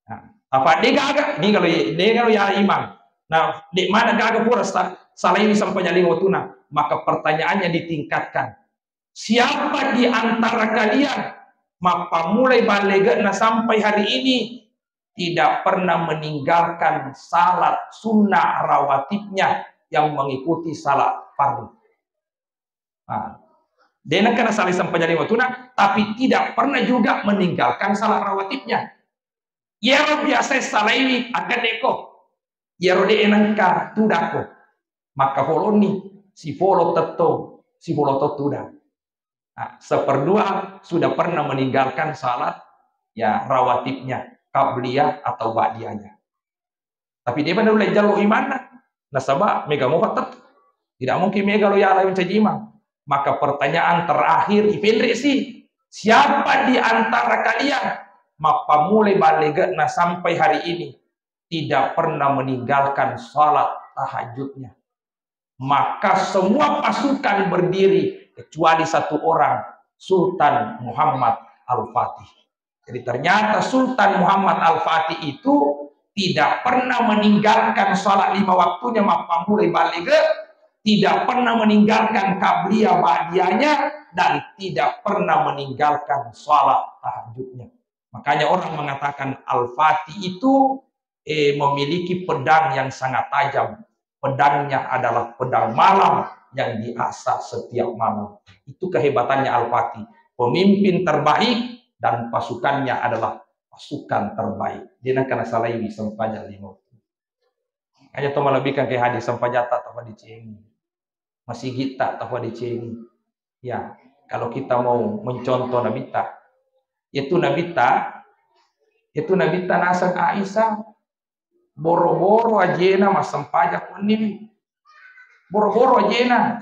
Nah, apa de gaga? Ini kalau de kalau ya imam. Nah, de mana gaga pura sa-, salai di sempajang lima waktuna. Maka pertanyaannya ditingkatkan. Siapa di antara kalian mappammulai ballegena sampai hari ini tidak pernah meninggalkan salat sunnah rawatibnya yang mengikuti salat fardu? Nah, de nengka nasalai sempajang lima waktuna, tapi tidak pernah juga meninggalkan salat rawatibnya. Iyaro biasa salaiwi, akkedeko. Iyaro de nengka tudako. Maka foloni, sifolo tetto, sifolo to tudang. Nah, seperdua sudah pernah meninggalkan salat ya rawatibnya, qabliyah atau ba'diyahnya. Tapi de pada ulai jallo imanna. Nasaba mega mopa tetto. Tidak mungkin mega lo yala mencaji imam. Maka pertanyaan terakhir, ipenre si, siapa di antara kalian mappammulai ballegena sampai hari ini tidak pernah meninggalkan salat tahajudnya? Maka semua pasukan berdiri kecuali satu orang, Sultan Muhammad Al-Fatih. Jadi ternyata Sultan Muhammad Al-Fatih itu tidak pernah meninggalkan salat lima waktunya mappammulai ballege, tidak pernah meninggalkan qabliyah ba'diyahnya, dan tidak pernah meninggalkan salat tahajudnya. Makanya orang mengatakan Al-Fatih itu eh, memiliki pedang yang sangat tajam. Pedangnya adalah pedang malam yang diasah setiap malam. Itu kehebatannya Al-Fatih. Pemimpin terbaik dan pasukannya adalah pasukan terbaik. De nengka nasalaiwi sempajang lima waktu. Hanya to malebihkan ke hadis sempajatta tapa dicengi. Masigitta tapa dicengi. Ya, kalau kita mau mencontoh Nabitta, itu Nabitta, itu Nabitta naseng Aisyah, boro-boro ajena massempajang wenniwi. Boro-boro ajena.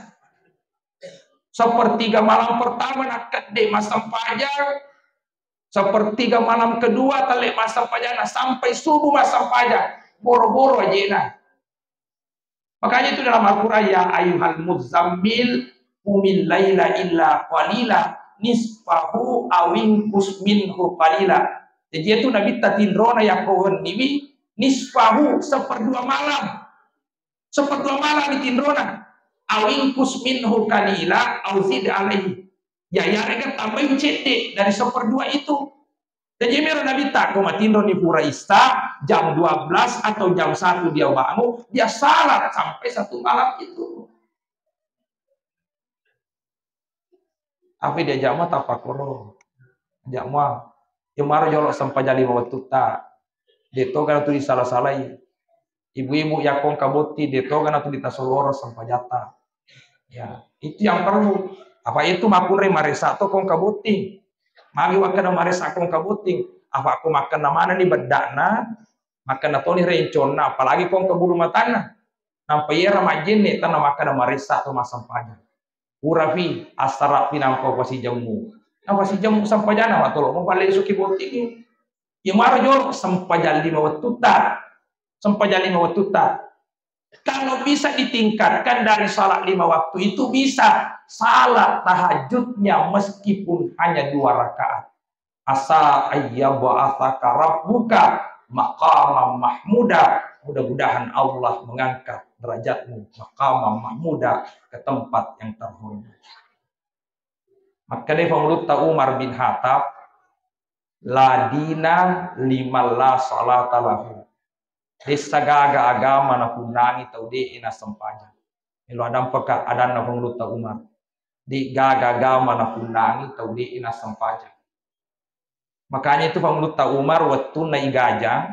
Sepertiga malam pertama nakkedde massempajang, sepertiga malam kedua telle massempajang, sampai subuh massempajang. Boro-boro ajena. Makanya itu dalam Al-Quran, "Ya ayyuhal muzzammil, qumil laila illa qalila, nisfahu awinkus minhu qalila." Jadi itu Nabitta tinrona yakko wenniwi, nisfahu, seperdua malam. Seperdua malam ditinrona. Awinkus minhu qalila, au zid alaihi. Ya, yarega tambai cedde dari seperdua itu. Jadi mero Nabitta ko matinroni pura Isya jam dua belas atau jam satu dia bangun, dia salat sampai satu malam itu. Apa diajak mua tapakkoro? Ajak mua. Yemaro jolo sempajang lima wattutta. De toga natu disala-salai. Ibu-ibu yakko engka botting, de toga natu ditasoloro sempajatta. Ya, itu yang perlu. Apa itu makkunrai maressa to ko engka botting. Magi wakkeda maressa ko engka botting. Apa ko makkenna manenni beddakna, makkenna toni renconna, apalagi ko engka bulu matanna. Nampa iyaro majjenne tanna makkeda maressa to massempajang. Purapi assarapi nampa pasijemmu. Napasijemmu sempajanna, matolo mo pallesuki bottingnge. Yemaro jolo sempajang lima wattutta. Sempajang lima wattutta. Kalau bisa ditingkatkan dari salat lima waktu itu bisa salat tahajudnya meskipun hanya dua rakaat. Asa ayyab'atsaka rabbuka maqaman mahmuda. Mudah-mudahan Allah mengangkat derajatmu maqaman mahmuda, ke tempat yang terhormat. Makkedai Pangulutta Umar bin Khattab, "La dina liman la salata lahu." Dessa gaga agama napunnangi tau de'e nassempajang. Melo adampeka adanna Pangulutta Umar. De gaga agama napunnangi tau de'e nassempajang. Makanya itu Pangulutta Umar wettunna igajang,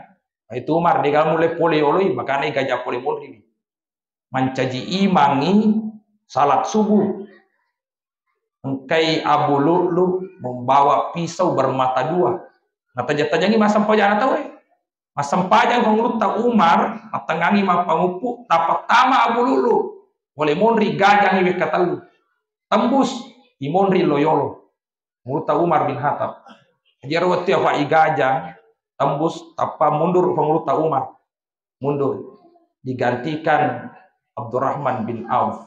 itu Umar de gaga mulle pole yoloi, makanya igajang pole monriwi. Mancaji imangi salat subuh. Engkai Abu Lu'lu membawa pisau bermata dua. Nataja-tajangi massempajang tau e. Massempajang Pangulutta Umar, mattengngangi mappanguppu, tapattama Abu Lu'lu. Pole monri gajangi wekka tellu. Tembus, imonri lo yolo. Pangulutta Umar bin Khattab. Jadi ero wettu apa igajang, tembus, tappa mundur Pangulutta Umar. Mundur. Digantikan Abdurrahman bin Auf.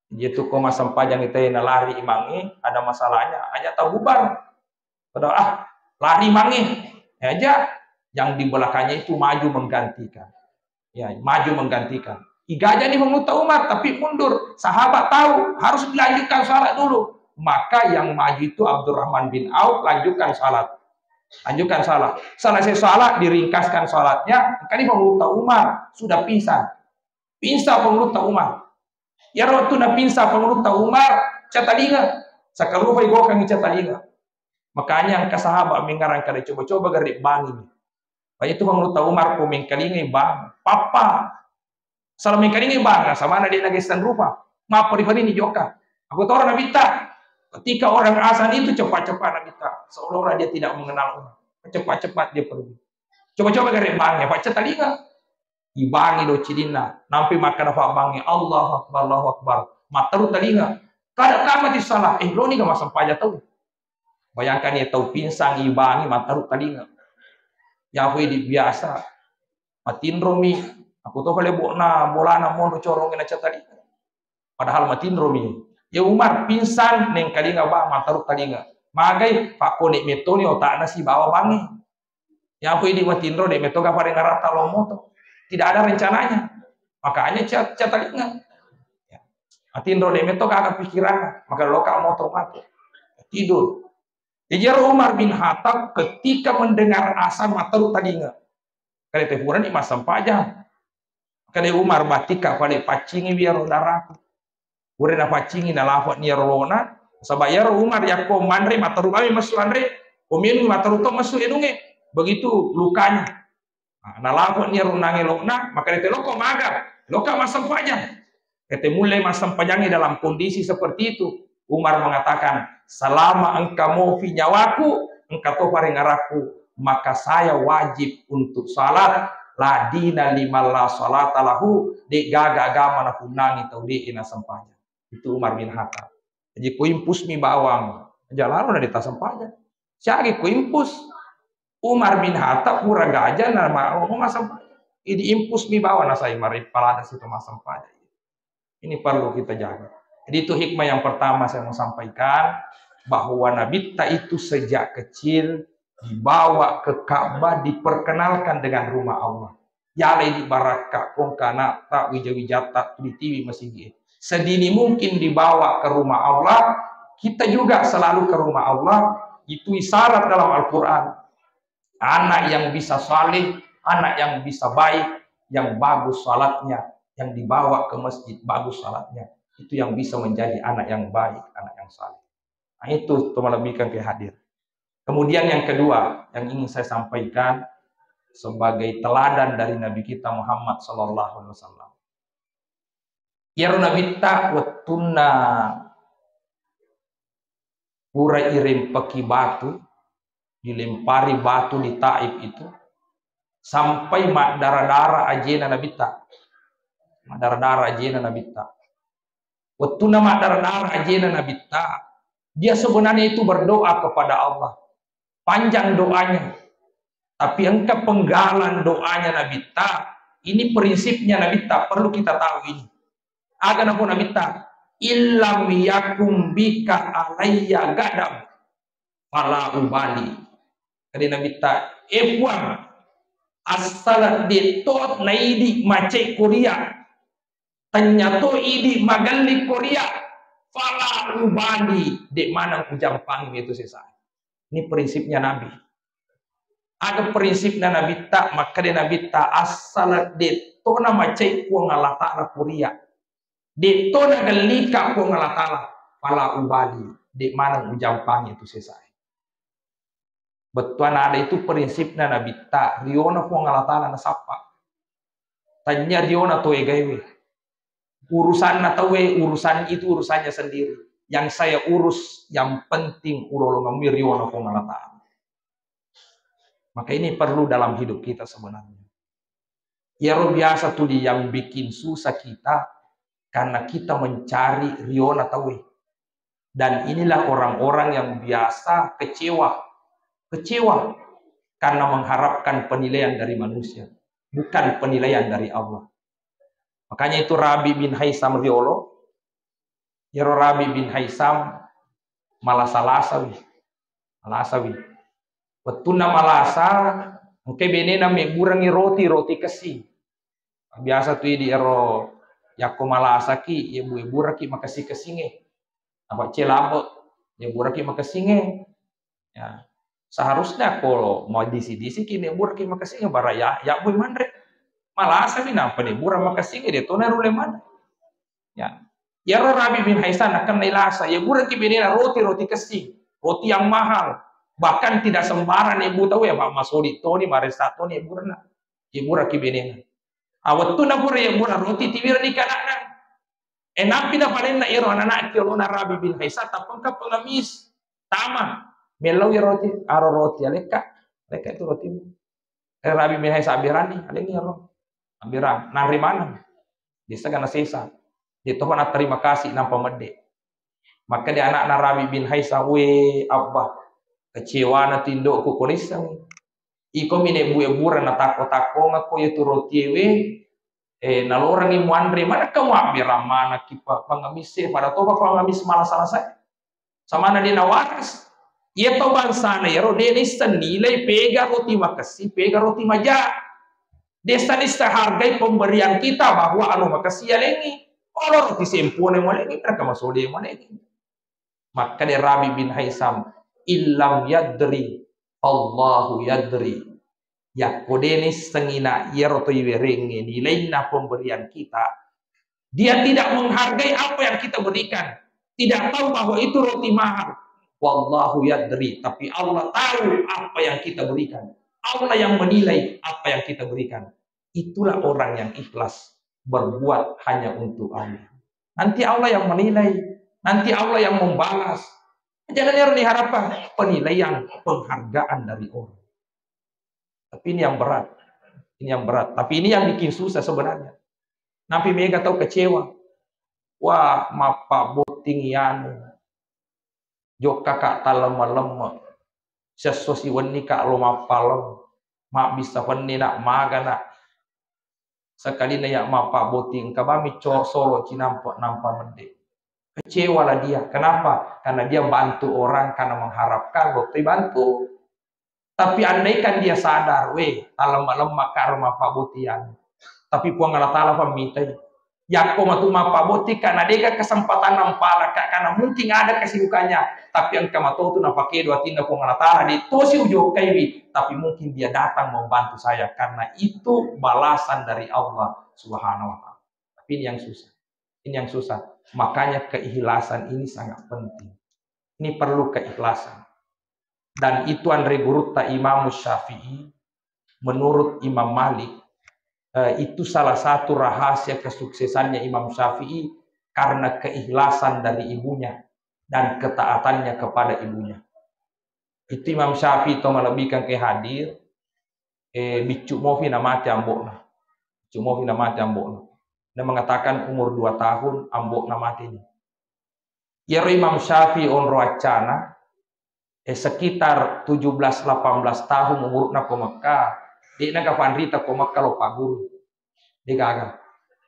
Jadi itu ko massempajang ita nalari imangnge, ada masalahnya, aja tau bubar. Pada, ah, lari imangnge. Ya aja, yang di belakangnya itu maju menggantikan. Ya, maju menggantikan. Igajani Pangulutta Umar, tapi mundur. Sahabat tahu, harus dilanjutkan salat dulu. Maka yang maju itu Abdurrahman bin Auf, lanjutkan salat. Lanjutkan salat. Selesai salat, diringkaskan salatnya. Kali Pangulutta Umar sudah pingsan. Pingsan Pangulutta Umar. Iyaro wettunna pingsan Pangulutta Umar, catalinga. Sakarupai gokangngi catalinga. Makanya engka sahabat mengngarang kada coba-coba gare bangi. Makanya itu Pangulutta Umar ko mengkalingai bang, papa. Sala mengkalingai bang, sama na dia nagesan rupa. Mapari-pari ni joka. Aku tahu Nabitta. Ketika orang azan itu cepat-cepat Nabitta. Seolah-olah dia tidak mengenal orang. Cepat-cepat dia pergi. Coba-coba gare bangi, pacca talinga. Ibangi do cilinna, nampai makkeda fabbangnge, "Allahu Akbar, Allahu Akbar." Matteru talinga. Kada tamati salah, eh, loni ga massempajang tau. Bayangkan ya, tau pinsang ibangi matteru talinga. Yafu di biasa. Matinromi, aku to pale bokna, bolana mono corong na catalinga. Padahal matinromi. Ya Umar pingsan nengkalinga ba matteru talinga. Magai pakkone metoni otakna sibawa bangi. Yafu idi matinro, de metto ga parengngarata lo moto. Tidak ada rencananya. Makanya cia-, catalinga. Ya. Matinro de metto ga pikiranna. Maka loka moto mate. Tidur. Jadi Umar bin Khattab ketika mendengar azan matteru talinga. Kade te purani massempajang. Kade Umar batika pale paccingi wiaro daraku. Pura napaccingi, nalafani iyaro lona. Saba iyaro Umar yakko manre, matteru bami messu anre, ko minung matteru to messu inungnge. Begitu lukanya. Nah, nalafani iyaro nangnge lona, maka dete loko maga, loka massempajang. Kete mulle massempajangi dalam kondisi seperti itu. Umar mengatakan, "Selama engka mofi nyawaku, engka to parengngarakku, maka saya wajib untuk salat. La dina liman la salata lahu, de gaga agama napunnangi tau de nasempajang." Itu Umar bin Khattab. Jadi ko impus mi bawang, aja lalo na de tasempajang. Siagi ko impus Umar bin Khattab pura gaja na ma-, mau masempajang. Idi impus mi bawang nasai mari palada situ masempajang. Ini perlu kita jaga. Jadi itu hikmah yang pertama saya mau sampaikan, bahwa Nabitta itu sejak kecil dibawa ke Ka'bah, diperkenalkan dengan rumah Allah. Yala idi barakka, kongka ana'ta, wija-wijatta, tuli tiwi masigi'e. Sedini mungkin dibawa ke rumah Allah, kita juga selalu ke rumah Allah, itu isyarat dalam Al-Quran. Anak yang bisa saleh, anak yang bisa baik, yang bagus salatnya, yang dibawa ke masjid bagus salatnya, itu yang bisa menjadi anak yang baik, anak yang saleh. Nah, itu teman lebihkan ke hadir. Kemudian yang kedua yang ingin saya sampaikan sebagai teladan dari Nabi kita Muhammad sallallahu alaihi wasallam. Iyaro Nabitta wettunna pura irempeki batu, dilempari batu di Taif itu, sampai maddara-dara ajena Nabitta. Maddara-dara ajena Nabitta. Wettunna maddara-dara ajena Nabitta, dia sebenarnya itu berdoa kepada Allah. Panjang doanya. Tapi engka penggalan doanya Nabitta. Ini prinsipnya Nabitta, perlu kita tahu ini. Aga napau Nabitta, "Illam yakum bika alayya gadab, fala ubali." Kade Nabitta, "Eh Puang, asal de to naidi mace Korea, tanya to idi magelli Korea, Fala ubali, de' maneng ujampangi itu sesa. Ini prinsipnya Nabi. Ada prinsipnya Nabitta, makkeda Nabitta, asal de' to namacai Puang Allah Ta'ala kuria. De' to nagellika Puang Allah Ta'ala, fala ubali, de' maneng ujampangi itu sesa. Bettuanna ada itu prinsipna Nabitta, riona Puang Allah Ta'ala nasappa. Tanya riona to egaewe. Urusanna tauwe, urusan itu urusannya sendiri. Yang saya urus, yang penting ulolongemmu riona Puang Allah Ta'ala. Maka ini perlu dalam hidup kita sebenarnya. Iyaro biasa tuli yang bikin susah kita karena kita mencari riona tauwe. Dan inilah orang-orang yang biasa kecewa, kecewa karena mengharapkan penilaian dari manusia, bukan penilaian dari Allah. Makanya itu Rabi bin Haisam riolo, iyaro Rabi bin Haisam malasa-lasawi, malasawi. Wettunna malasa, engkai benena mebburengngi roti, roti kessing. Biasa tu idi ero yakko malasaki, yebbu-, yebburaki makessing-kessingnge. Apa celabe, yebburaki makessingnge. Ya. Seharusnya ko madisi-disiki nebburaki makessingnge, bara ya, yabbui manre. Malasami nampa nebburang makessingnge, de tona rulle manre. Ya. Iyaro Rabi bin Haisan nakennai lasa, yebburaki benena roti, roti kessing, roti yang mahal. Bahkan tidak sembarang nebbu tau ya, Pak, masodi toni, maresa toni yebburana. Yebburaki benena. Ah, wettunna pura yebburang roti, tiwirani kanakna. E, nappi napalenna iyaro anana'ki olona Rabi bin Haisa, tappa engka pengemis tama. Mellau iyaro roti, aro roti, alekka, alekka itu rotimu. E, Rabi bin Haisa, abbiranni, alenni iyaro. Abbirang, nanre maneng. Desa kana sesa. De topa natterima kasih nampa medde. Makkeda anakna Rabi bin Haisa, "We, Abba, kecewana tu indokku ko naissengngi. Iko mi nebbu-ebbureng natakko-takkongekko iyatu rotiewe, eh, nalorengngi muanre, manekka muabberang manekki pa-, pangemisse, pada topa pangemis malasa-lasae." Samana de nawaras. Iya to bangsana iyaro de naisseng nilai pega roti makessi, pega roti maja. Desa nisseng hargai pemberian kita bahwa anu makessi yalengngi. Olo roti sempone malengngi, mereka masode malengngi. Makkeda Rabi bin Haisam, "Illam yadri, Allahu yadri." Yakko de nissengi na iyaro to iwerengnge nilainna pemberian kita, dia tidak menghargai apa yang kita berikan, tidak tahu bahwa itu roti mahal. Wallahu yadri, tapi Allah tahu apa yang kita berikan. Allah yang menilai apa yang kita berikan. Itulah orang yang ikhlas berbuat hanya untuk Allah. Nanti Allah yang menilai, nanti Allah yang membalas. Jangan yang diharapkan penilaian, penghargaan dari orang. Tapi ini yang berat. Ini yang berat. Tapi ini yang bikin susah sebenarnya. Nampi mega tau kecewa. Wah, mappabbotting iyanu. Jokkaka tallemme-lemme. Siesso siwennika lo mappaleng. Mabbissa fennina magana. Sekalina ya mappabbotting, engka bami co-, solo cinampe nampa medde. Kecewalah dia. Kenapa? Karena dia bantu orang karena mengharapkan lo dibantu. Tapi andaikan dia sadar, "We, talemma-lemma karo mappabbotiang." Tapi Puang Allah Ta'ala pammitai. Yakko matu mappabbotika, na dega kesempatan nampalaka, karena mungkin ada kesibukannya. Tapi engka matotu napakedo atinna Puang Allah Ta'ala, de tosi ujokkaiwi, tapi mungkin dia datang membantu saya, karena itu balasan dari Allah Subhanahu wa Ta'ala. Tapi ini yang susah. Ini yang susah. Makanya keikhlasan ini sangat penting. Ini perlu keikhlasan. Dan itu anre gurutta Imam Syafi'i, menurut Imam Malik, eh, itu salah satu rahasia kesuksesannya Imam Syafi'i karena keikhlasan dari ibunya dan ketaatannya kepada ibunya. Itu Imam Syafi'i to malebbikan ke hadir, eh, biccu mofi namate ambo'na. Biccu mofi namate ambo'na. Dia mengatakan umur dua tahun ambo'na mate ni. Iyaro Imam Syafi'i onro accana, eh, sekitar tujuh belas delapan belas tahun umurna ko Mekah, de'na gapanrita ko Mekah lo paguru. Degaga.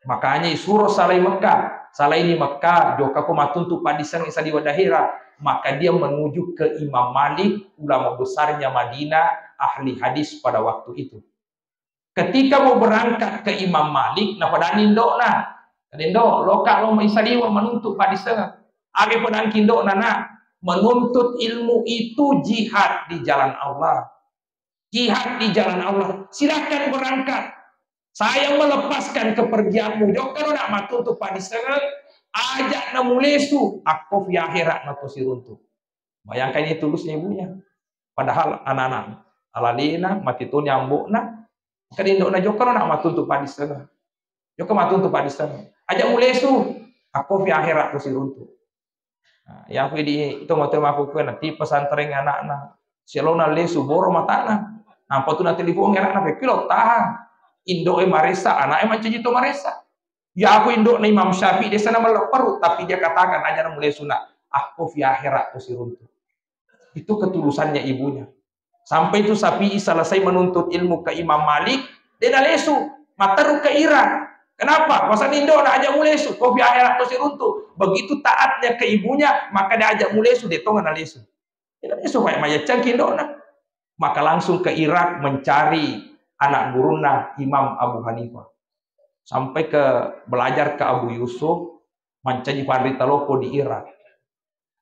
Makanya isuro salai Mekah, salaini Mekah, jokka ko matuntu paddiseng saliwa daerah, maka dia menuju ke Imam Malik, ulama besarnya Madinah, ahli hadis pada waktu itu. Ketika mau berangkat ke Imam Malik, napadani indo'na, "Indo, loka lo mai saliwa manuntu paddiseng." Aga podangki indo'na, nak, menuntut ilmu itu jihad di jalan Allah. Jihad di jalan Allah. Silahkan berangkat. Saya melepaskan kepergianmu. Jokkano, nak, mattuntu paddissengeng, aja'na mulesu, akko fi akhirat na to siruntu. Bayangkan ini tulusnya ibunya. Padahal anak-anak alalena, mati toni ambo'na, engka indo'na, jokkano, nak, mattuntu paddissengeng. Jokka mattuntu paddissengeng. Aja mulesu, akko fi akhirat to siruntu. Nah, ya aku di itu mau terima aku kue nanti pesantren anakna. Sialona lesu boro matana. Nampa tu na telepon anakna, pekki lo tahan. Indo'e maresa, anaknya mancaji to maresa. Ya aku indo'na Imam Syafi'i, dia sana malepperu, tapi dia katakan, aja na mulesu, nak, akko fi akhirat to siruntu. Itu ketulusannya ibunya. Sampai itu Syafi'i selesai menuntut ilmu ke Imam Malik, dia nalesu, matteru ke Irak. Kenapa? Pasal indo'na, aja mulesu, ko fi akhirat to siruntu. Begitu taatnya ke ibunya, maka dia ajak mulesu, dia tonga nalesu. Dia nalesu, baik majaccangki indo'na. Maka langsung ke Irak mencari anak gurunna Imam Abu Hanifah. Sampai ke belajar ke Abu Yusuf, mancaji panrita loko di Irak.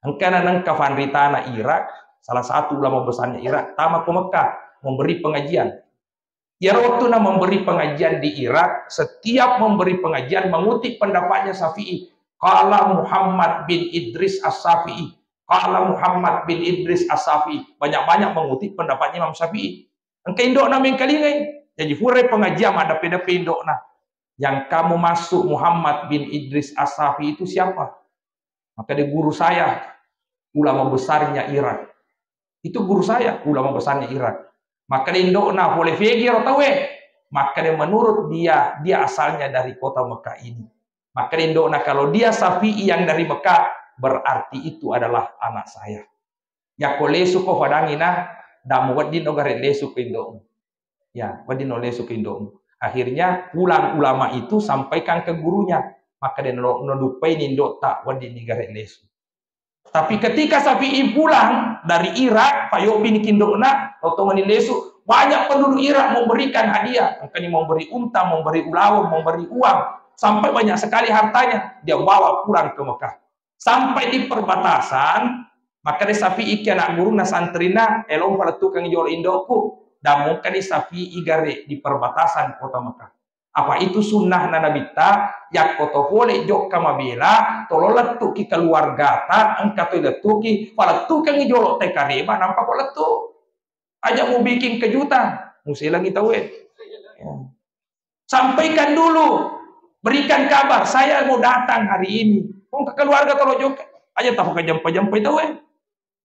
Engkana nengka fanritana Irak, salah satu ulama besarnya Irak, tama ke Mekah, memberi pengajian. Iyaro wettunna memberi pengajian di Irak, setiap memberi pengajian mengutip pendapatnya Syafi'i. Qala Muhammad bin Idris As-Syafi'i. Qala Muhammad bin Idris As-Syafi'i. Banyak-banyak mengutip pendapatnya Imam Syafi'i. Engka indo'na mengkalingai. Jaji furai pengajian maddeppe-deppe indo'na. Yang kamu maksud Muhammad bin Idris As-Syafi'i itu siapa? Maka dia guru saya, ulama besarnya Irak. Itu guru saya, ulama besarnya Irak. Maka dia indo'na pole fegi ro tauwe. Maka dia menurut dia, dia asalnya dari kota Mekah ini. Maka dia indo'na kalau dia Syafi'i yang dari Mekah, berarti itu adalah anak saya. Yakko lesu ko fadangi na, damu wedding no gare lesu ke indo'mu. Ya, wedding no lesu ke indo'mu. Akhirnya pulang ulama itu sampaikan ke gurunya. Maka dia no, no duppai ni indo'ta wedding ni gare lesu. Tapi ketika Syafi'i pulang dari Irak, payobbini kindo'na, totongani lesu, banyak penduduk Irak memberikan hadiah. Makanya memberi unta, memberi ulaweng, memberi uang. Sampai banyak sekali hartanya, dia bawa pulang ke Mekah. Sampai di perbatasan, maka dia Syafi'i ki anak gurunna santrina, elong palettukang jolo indo'ku. Dan mungkin Syafi'i gare di perbatasan kota Mekah. Apa itu sunnahna Nabitta, yakko to pole jokka mabela, tolo lettuki keluargata, engka to lettuki, palettukangi jolo te kareba, nampa ko lettu. Aja mu bikin kejutan, muselangi tauwe. Ya. Sampaikan dulu, berikan kabar, saya mau datang hari ini. Wong ke keluarga tolo jokka, aja tahu ke jempa-jempa tauwe.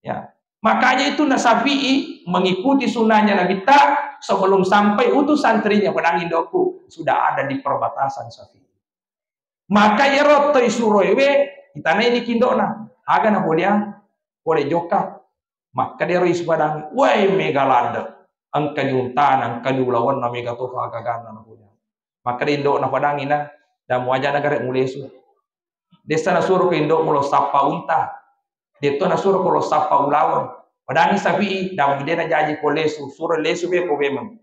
Ya. Makanya itu na Syafi'i mengikuti sunnahnya Nabitta sebelum sampai utus santrinya, padang indoku sudah ada di perbatasan Syafi'i. Maka iyaro toi suroewe itanai ni kindo'na, aga na poleang, pole jokka. Maka dero isu padang, wai mega ladde, engka juntana, engka julawanna, mega tofa agaganna na poleang. Maka de indo'na padangina, damu aja na gare mulesu. Dessa nasuro ke indo'mu lo sappa unta. Detto nasuro ko lo sappa ulaweng. Padangi Syafi'i, damu de na jaji ko lesu, suro lesu be ko memang.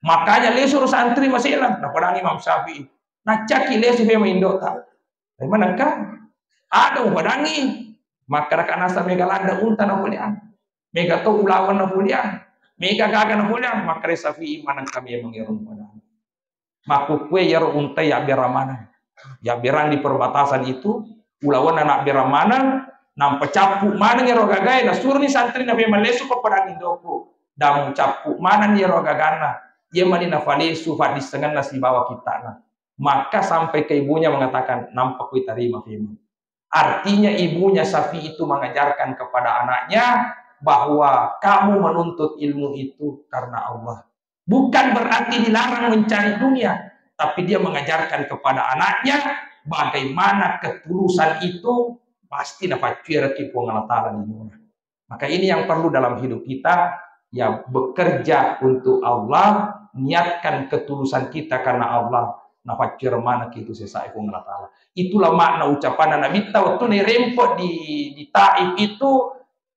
Makanya lesu ro santri masela, napadangi Imam Syafi'i. Naccaki lesu be memang indo'ta. Tapi manengka, ada upadangi. Maka raka nasa mega ladde unta na poleang. Mega to ulaweng na poleang. Mega gaga na poleang. Maka Syafi'i manengka memang ero padangi. Makkukkue iyaro unta yabberang maneng. Yabberang di perbatasan itu, ulawenna nabberang maneng, nampa cappu maneng iyaro gagae, nasuroni santrina memang lesu ko padang indoku. Damu cappu maneng iyaro gaganna, iya mani nafalesu faddissengenna sibawa kitta'na. Maka sampai ke ibunya mengatakan, nampa kuitarima memang. Artinya ibunya Syafi'i itu mengajarkan kepada anaknya bahwa kamu menuntut ilmu itu karena Allah. Bukan berarti dilarang mencari dunia, tapi dia mengajarkan kepada anaknya bagaimana ketulusan itu pasti nafaccueraki Puang Allah Ta'ala di dunia. Maka ini yang perlu dalam hidup kita, ya bekerja untuk Allah, niatkan ketulusan kita karena Allah, nafaccuer manaki itu sesai Puang Allah Ta'ala. Itulah makna ucapan Nabi ta waktu nerempo di, di Taif itu,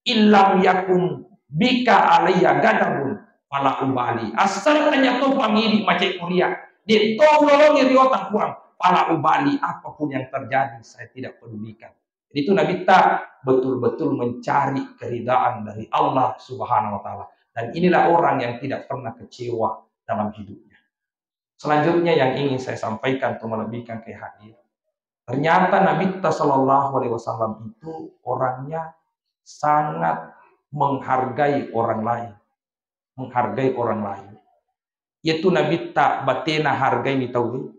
"Illam yakun bika alayya gadabun, fala ubali." Asal tanya to pangidi macet kuliah, de to ulolongi riota Puang, fala ubali, apapun yang terjadi, saya tidak pedulikan. Jadi itu Nabitta betul-betul mencari keridaan dari Allah Subhanahu wa Ta'ala. Dan inilah orang yang tidak pernah kecewa dalam hidupnya. Selanjutnya yang ingin saya sampaikan atau melebihkan ke hadir, ternyata Nabitta Sallallahu Alaihi Wasallam itu orangnya sangat menghargai orang lain, menghargai orang lain. Yaitu Nabitta batena hargai ni tauwe.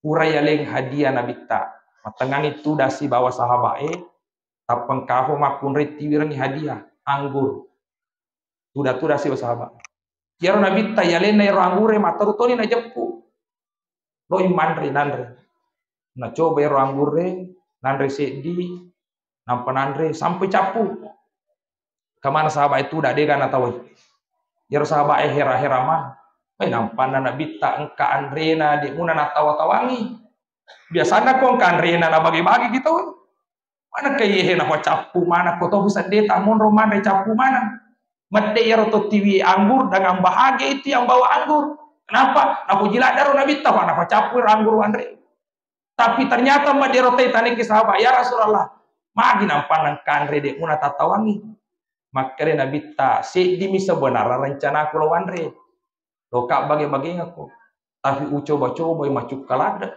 Pura yaleng hadiah Nabitta. Matengani tudang sibawa sahabat e, tappengkaho makkunrai tiwirengngi hadiah anggur. Tuda-tuda sibawa sahabat. Iyaro Nabitta yalenna iyaro anggure matteru toni najeppu. Loi manre nanre. Nacoba iyaro anggure, nanre seddi, nampa nanre sampai cappu. Kamana sahabat itu udah dega natawai. Iyaro sahabat e hera-hera man. Eh, nampanna Nabitta engka anrena, de muna natawa-tawangi. Biasana ko engka anrena nabage-bage gitu. Mana ke iye na cappu mana ko tofu sedde ta monro manre cappu mana. Medde iyaro to tiwi anggur dengan bahagia itu yang bawa anggur. Kenapa? Napuji ladaro Nabitta, Pak, napacappu anggur wanre. Tapi ternyata madero tei tanengki sahabat, "Ya Rasulullah, magi nampanna kanre de muna tatawangi?" Makkere Nabitta, "Seddimi sebenarna rencanaku lo wanre. Lo ka bage-bagengako. Tapi ucoba-cobai macukka ladde.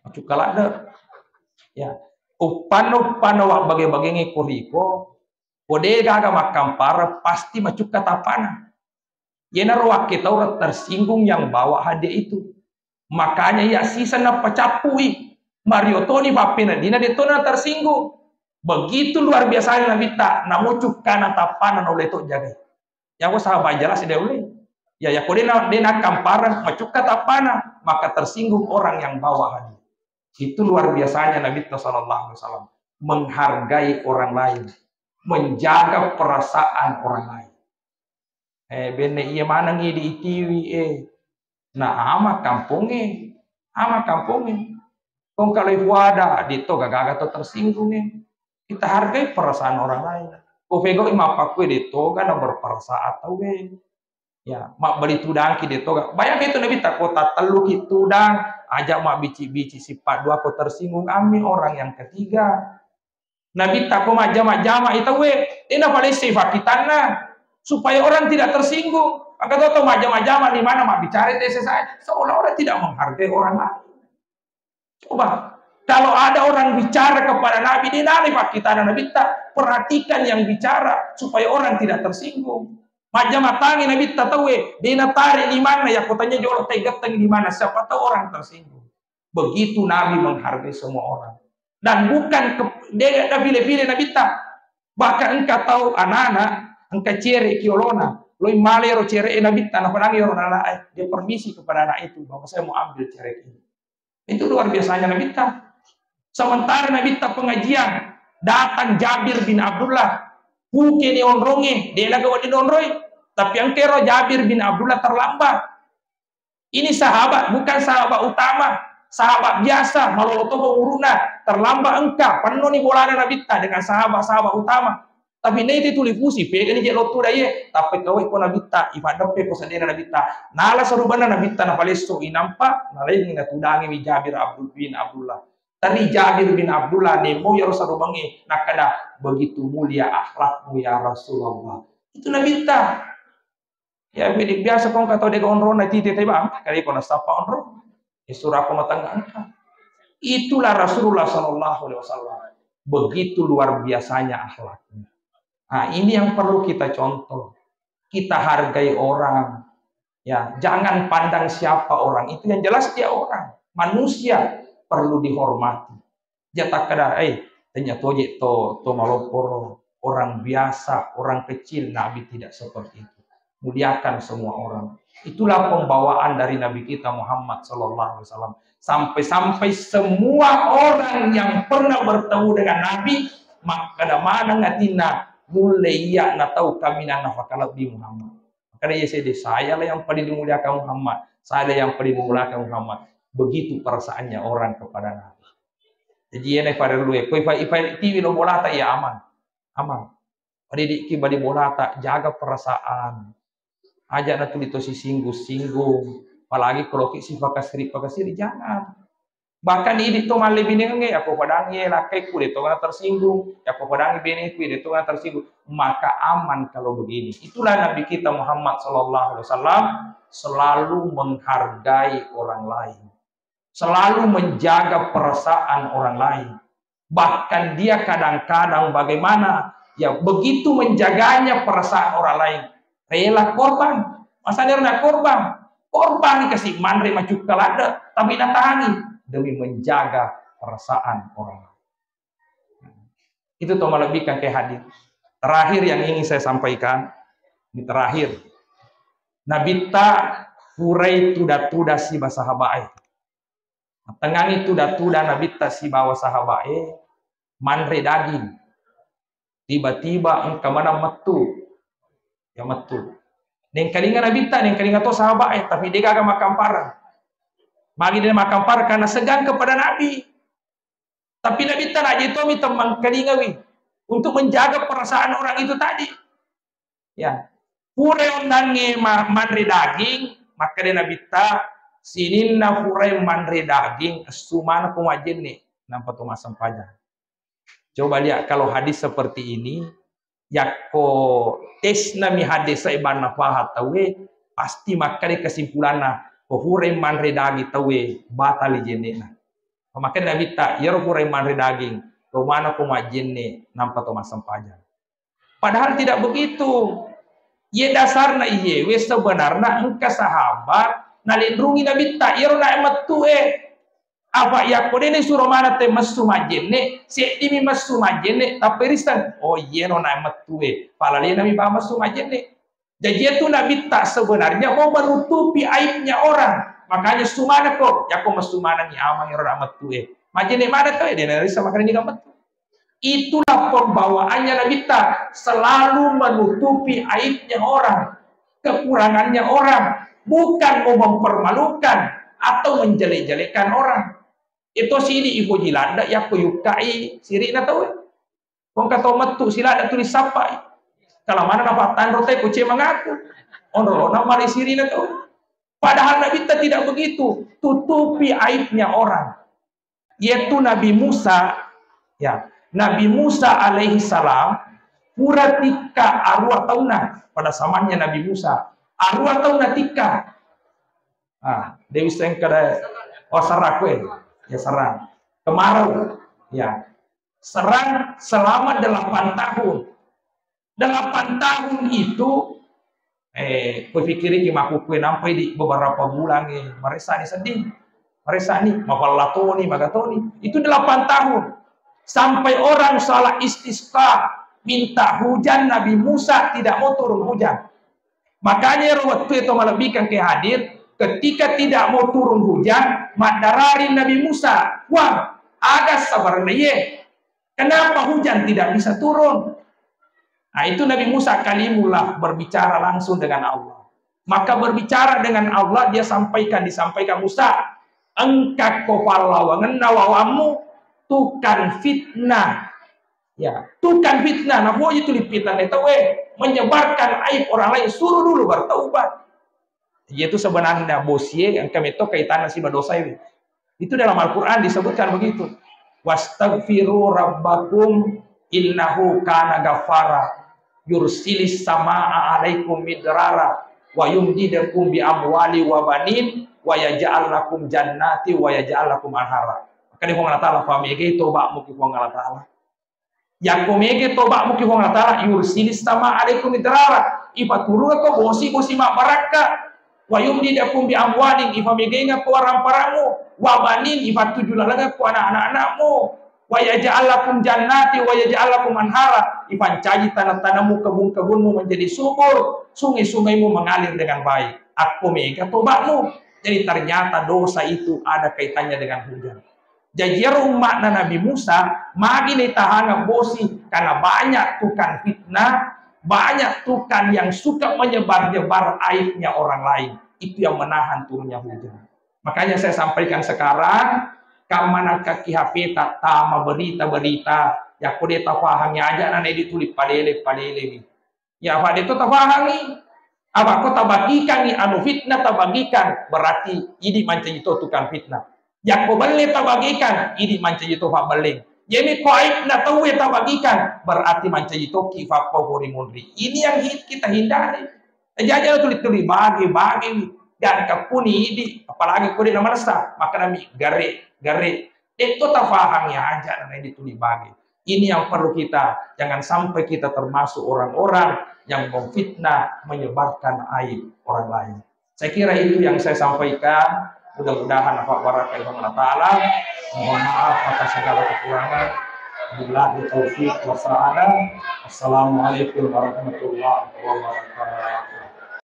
Macukka ladde." Ya. Uppanna-uppanna wa bage-bagengi koriko, ko de gaga makkampara pasti macukka tapana. Yenaro wakke tau tersinggung yang bawa hadiah itu. Makanya iya sisa napacappui. Mario toni pappeneddina de tona tersinggung. Begitu luar biasanya Nabitta, namo cukkana tappana naulle to jagai. Yako sahabat jelas de ulle. Ya, yako de na, de nakkampareng, macukka tappana, maka tersinggung orang yang bawa hadiah. Itu luar biasanya Nabitta Sallallahu Alaihi Wasallam menghargai orang lain, menjaga perasaan orang lain. Eh, benne iya manengngi di itiwi, eh. Na ama kampongnge, ama kampongnge. Kong kalau ibu ada, di toga gaga to tersinggung, eh. Kita hargai perasaan orang lain. Ko pegau ima pakue di toga na berperasaan tau, eh. Ya, mabbali tudangki de toga. Bayangkan itu Nabitta, ko tattelluki tudang, aja mabbici-bici sifat dua, ko tersinggung ami orang yang ketiga. Nabitta ko majjama-jama i tauwe, de napalessei fakkitanna supaya orang tidak tersinggung. Maka to majjama-jama di mana mabbicara tese saja, seolah-olah tidak menghargai orang lain. Coba, kalau ada orang bicara kepada Nabi, de nalai fakkitana Nabitta, perhatikan yang bicara supaya orang tidak tersinggung. Majjama tangi Nabitta tauwe, de natare limanna, yakko tanya jolo teggettengi limanna, siapa tahu orang tersinggung. Begitu Nabi menghargai semua orang. Dan bukan ke, de napile-pile Nabitta. Bahkan engka tau anana, engka cere ki olona, loi male ro cere e Nabitta, napadangi ro anak, eh, dia permisi kepada anak itu bahwa saya mau ambil cere ini. Itu luar biasanya Nabitta. Sementara Nabitta pengajian, datang Jabir bin Abdullah. Puke ni onronge, de naga wadi onroi. Tapi engkero Jabir bin Abdullah terlambat. Ini sahabat, bukan sahabat utama, sahabat biasa, malolo to umuruna, terlambat engka, pennoni bolana Nabitta dengan sahabat-sahabat utama. Tapi nai te tuli fusi, pegani je lottu daye, tapi kawai ko Nabitta, ipaddeppe ko sedena Nabitta. Nala serubanna Nabitta napalesso inampa, nalaini natudangi mi Jabir Abdul bin Abdullah. Tari Jabir bin Abdullah, nemo yaro sarubangi, nakada, "Begitu mulia akhlakmu ya Rasulullah." Itu Nabitta. Ya, bi-, biasa kong kata dega onrona tite te bang, kali ko nasapa onro. Ya, surah ko matangga engka. Itulah Rasulullah Sallallahu Alaihi Wasallam. Begitu luar biasanya akhlaknya. Nah, ini yang perlu kita contoh. Kita hargai orang. Ya, jangan pandang siapa orang itu, yang jelas dia orang. Manusia perlu dihormati. Ja takkada, eh, tanya toje to, to maloporo, orang biasa, orang kecil, Nabi tidak seperti itu. Muliakan semua orang. Itulah pembawaan dari Nabi kita Muhammad Sallallahu Alaihi Wasallam. Sampai-sampai semua orang yang pernah bertemu dengan Nabi, makkada maneng atinna, mulle iya natau kaminang nafakalebbi Muhammad. Makkada iya seddi, sayalah yang paling dimuliakan Muhammad, sayalah yang paling dimuliakan Muhammad. Begitu perasaannya orang kepada Nabi. Jadi, iyana parellu e, ko ipa-, ipa-, tiwi lo bolata, iya aman. Aman. Padidikki bali bolata, jaga perasaan. Aja natuli to sisinggung-singgung. Apalagi kalau ki sifat kasiri-pakasiri, jangan. Bahkan idi to mallebinengnge, yako padangi lakkaikku de tongana tersinggung, yako padangi beneku de tongana tersinggung. Maka aman kalau begini. Itulah Nabi kita Muhammad sallallahu alaihi wasallam selalu menghargai orang lain, selalu menjaga perasaan orang lain. Bahkan dia kadang-kadang bagaimana, ya, begitu menjaganya perasaan orang lain, rela korban. Masa dia rela korban? Korban kasih manre macukka ladde, tapi natangi demi menjaga perasaan orang lain. Itu to malebbikan ke hadir. Terakhir yang ingin saya sampaikan, ini terakhir. Nabitta purai tuda-tuda siba sahabae. Mattengngangi tuda-tuda Nabitta sibawa sahabae manre daging. Tiba-tiba engka maneng mettu. Ya mettu. Nengkalinga Nabitta, nengkalinga to sahabae, tapi de gaga makkampareng. Magi de makkampareng? Karena segan kepada Nabi. Tapi Nabitta naje tomi temmengkalingawi untuk menjaga perasaan orang itu tadi. Ya. Pura onnangnge ma-, manre daging, makkeda Nabitta, sininna purai manre daging, essu maneng ko majjenne, nampa to massempajang. Coba lihat kalau hadis seperti ini, yakko tesnami hadis e banna paha tauwe, pasti makkeda kesimpulanna, ko purai manre daging tauwe, batali jennena. Makkeda Nabitta, iyaro purai manre daging, to maneng ko majjenne, nampa to massempajang. Padahal tidak begitu. Ye dasarna iyewe sebenarna engka sahabat nalenrungi Nabitta, iyaro nae mettu e. Apa yakko de naisuro maneng te messu majjenne, seddimi messu majjenne, tapperiseng, oh iyeno nae mettu e, palalenami ba messu majjenne. Jadi itu Nabitta sebenarnya mau menutupi aibnya orang. Makanya sumaneko, yakko messu manengngi amang ero nae mettu e. Majjenne maneng to e, de nairisseng makkeda niga mettu. Itulah pembawaannya Nabitta, selalu menutupi aibnya orang, kekurangannya orang, bukan mau mempermalukan atau menjelek-jelekan orang. Itu sidi ipoji ladde yakko yukkai sirina tauwe. Kongka to mettu siladde tuli sappai. Kalau mana dapat tanro te kuce mengaku. Onrona male sirina tauwe. Padahal Nabitta tidak begitu, tutupi aibnya orang. Yaitu Nabi Musa, ya, Nabi Musa alaihi salam pura tikka arua taunna pada zamannya Nabi Musa. Arua taunna tikka. Ah, Dewi Sengkada, oh, Sarah kue. Ya, Sarah. Kemarau. Ya. Serang selama delapan tahun. Delapan tahun itu, eh, kufikiri ki makkukue nampai di beberapa bulan, eh, maressani sedding. Maressani, mapallatoni, magatoni. Itu delapan tahun. Sampai orang salah istisqa, minta hujan, Nabi Musa tidak mau turun hujan. Makanya ero wettu itu malebbikeng ke hadir, ketika tidak mau turun hujan, maddarari Nabi Musa, "Puang, aga sabarna iye? Kenapa hujan tidak bisa turun?" Nah, itu Nabi Musa kalimullah berbicara langsung dengan Allah. Maka berbicara dengan Allah, dia sampaikan, disampaikan, "Musa, engka ko pallawangenna wawammu tukang fitnah." Ya, tukang fitnah, napoji tuli fitnah tauwe, menyebarkan aib orang lain, suruh dulu bertaubat. Itu sebenarnya bosie engka metto kaitanna siba dosa ini. Itu dalam Al-Quran disebutkan begitu. "Wastaghfiru rabbakum innahu kana ghaffara, yursilis samaa alaikum midrara, wa yumdidakum bi amwali wa banin, wa yaj'al lakum jannati, wa yaj'al lakum anhara." Maka di Puang Allah Ta'ala, "Pamege toba'mu ki Puang Allah Ta'ala." Yakko mege toba'mu ki Puang Allah Ta'ala, yursilis sama alaikum midrara. Ipaturungko bosi-bosi mabbarakka. Wa yumdidakum bi amwalin, ipamegengko warang-parangmu. Wa banin, ipattuju lalengko anak-anakmu. Wa yaj'al lakum jannati, wa yaj'al lakum anhara. Ipancaji tanah-tanahmu, kebun-kebunmu menjadi subur. Sungai-sungaimu mengalir dengan baik. Akko mega toba'mu. Jadi ternyata dosa itu ada kaitannya dengan hujan. Jaji iyaro umma'na Nabi Musa, magi naitahangeng bosi, karena banyak tukang fitnah, banyak tukang yang suka menyebar-nyebar aibnya orang lain. Itu yang menahan turunnya hujan. Makanya saya sampaikan sekarang, kammanangkaki H P ta, tama berita-berita, yakko de tapahangi aja na naidi tuli palele-palelewi. Ya, apa de to tapahangi? Apa ko tabagikangi anu fitnah tabagikan, berarti idi mancaji to tukang fitnah. Yakko belle tabagikan, idi mancaji to fabbelleng. Jadi ko aibna tauwe tabagikan, berarti mancaji tokki fappau pori munri. Ini yang hi-, kita hindari. Jaja tuli-tuli bagi-bagi, dan kapuni idi, apalagi ko de namarsa, makanami gare, gare. Itu tafahangi aja na dituli bagi. Ini yang perlu kita, jangan sampai kita termasuk orang-orang yang memfitnah, menyebarkan aib orang lain. Saya kira itu yang saya sampaikan. Mudah-mudahan berkah Allah Ta'ala. Mohon maaf atas segala kekurangan. Billahi taufiq wa sa'adah. Assalamualaikum warahmatullahi wabarakatuh.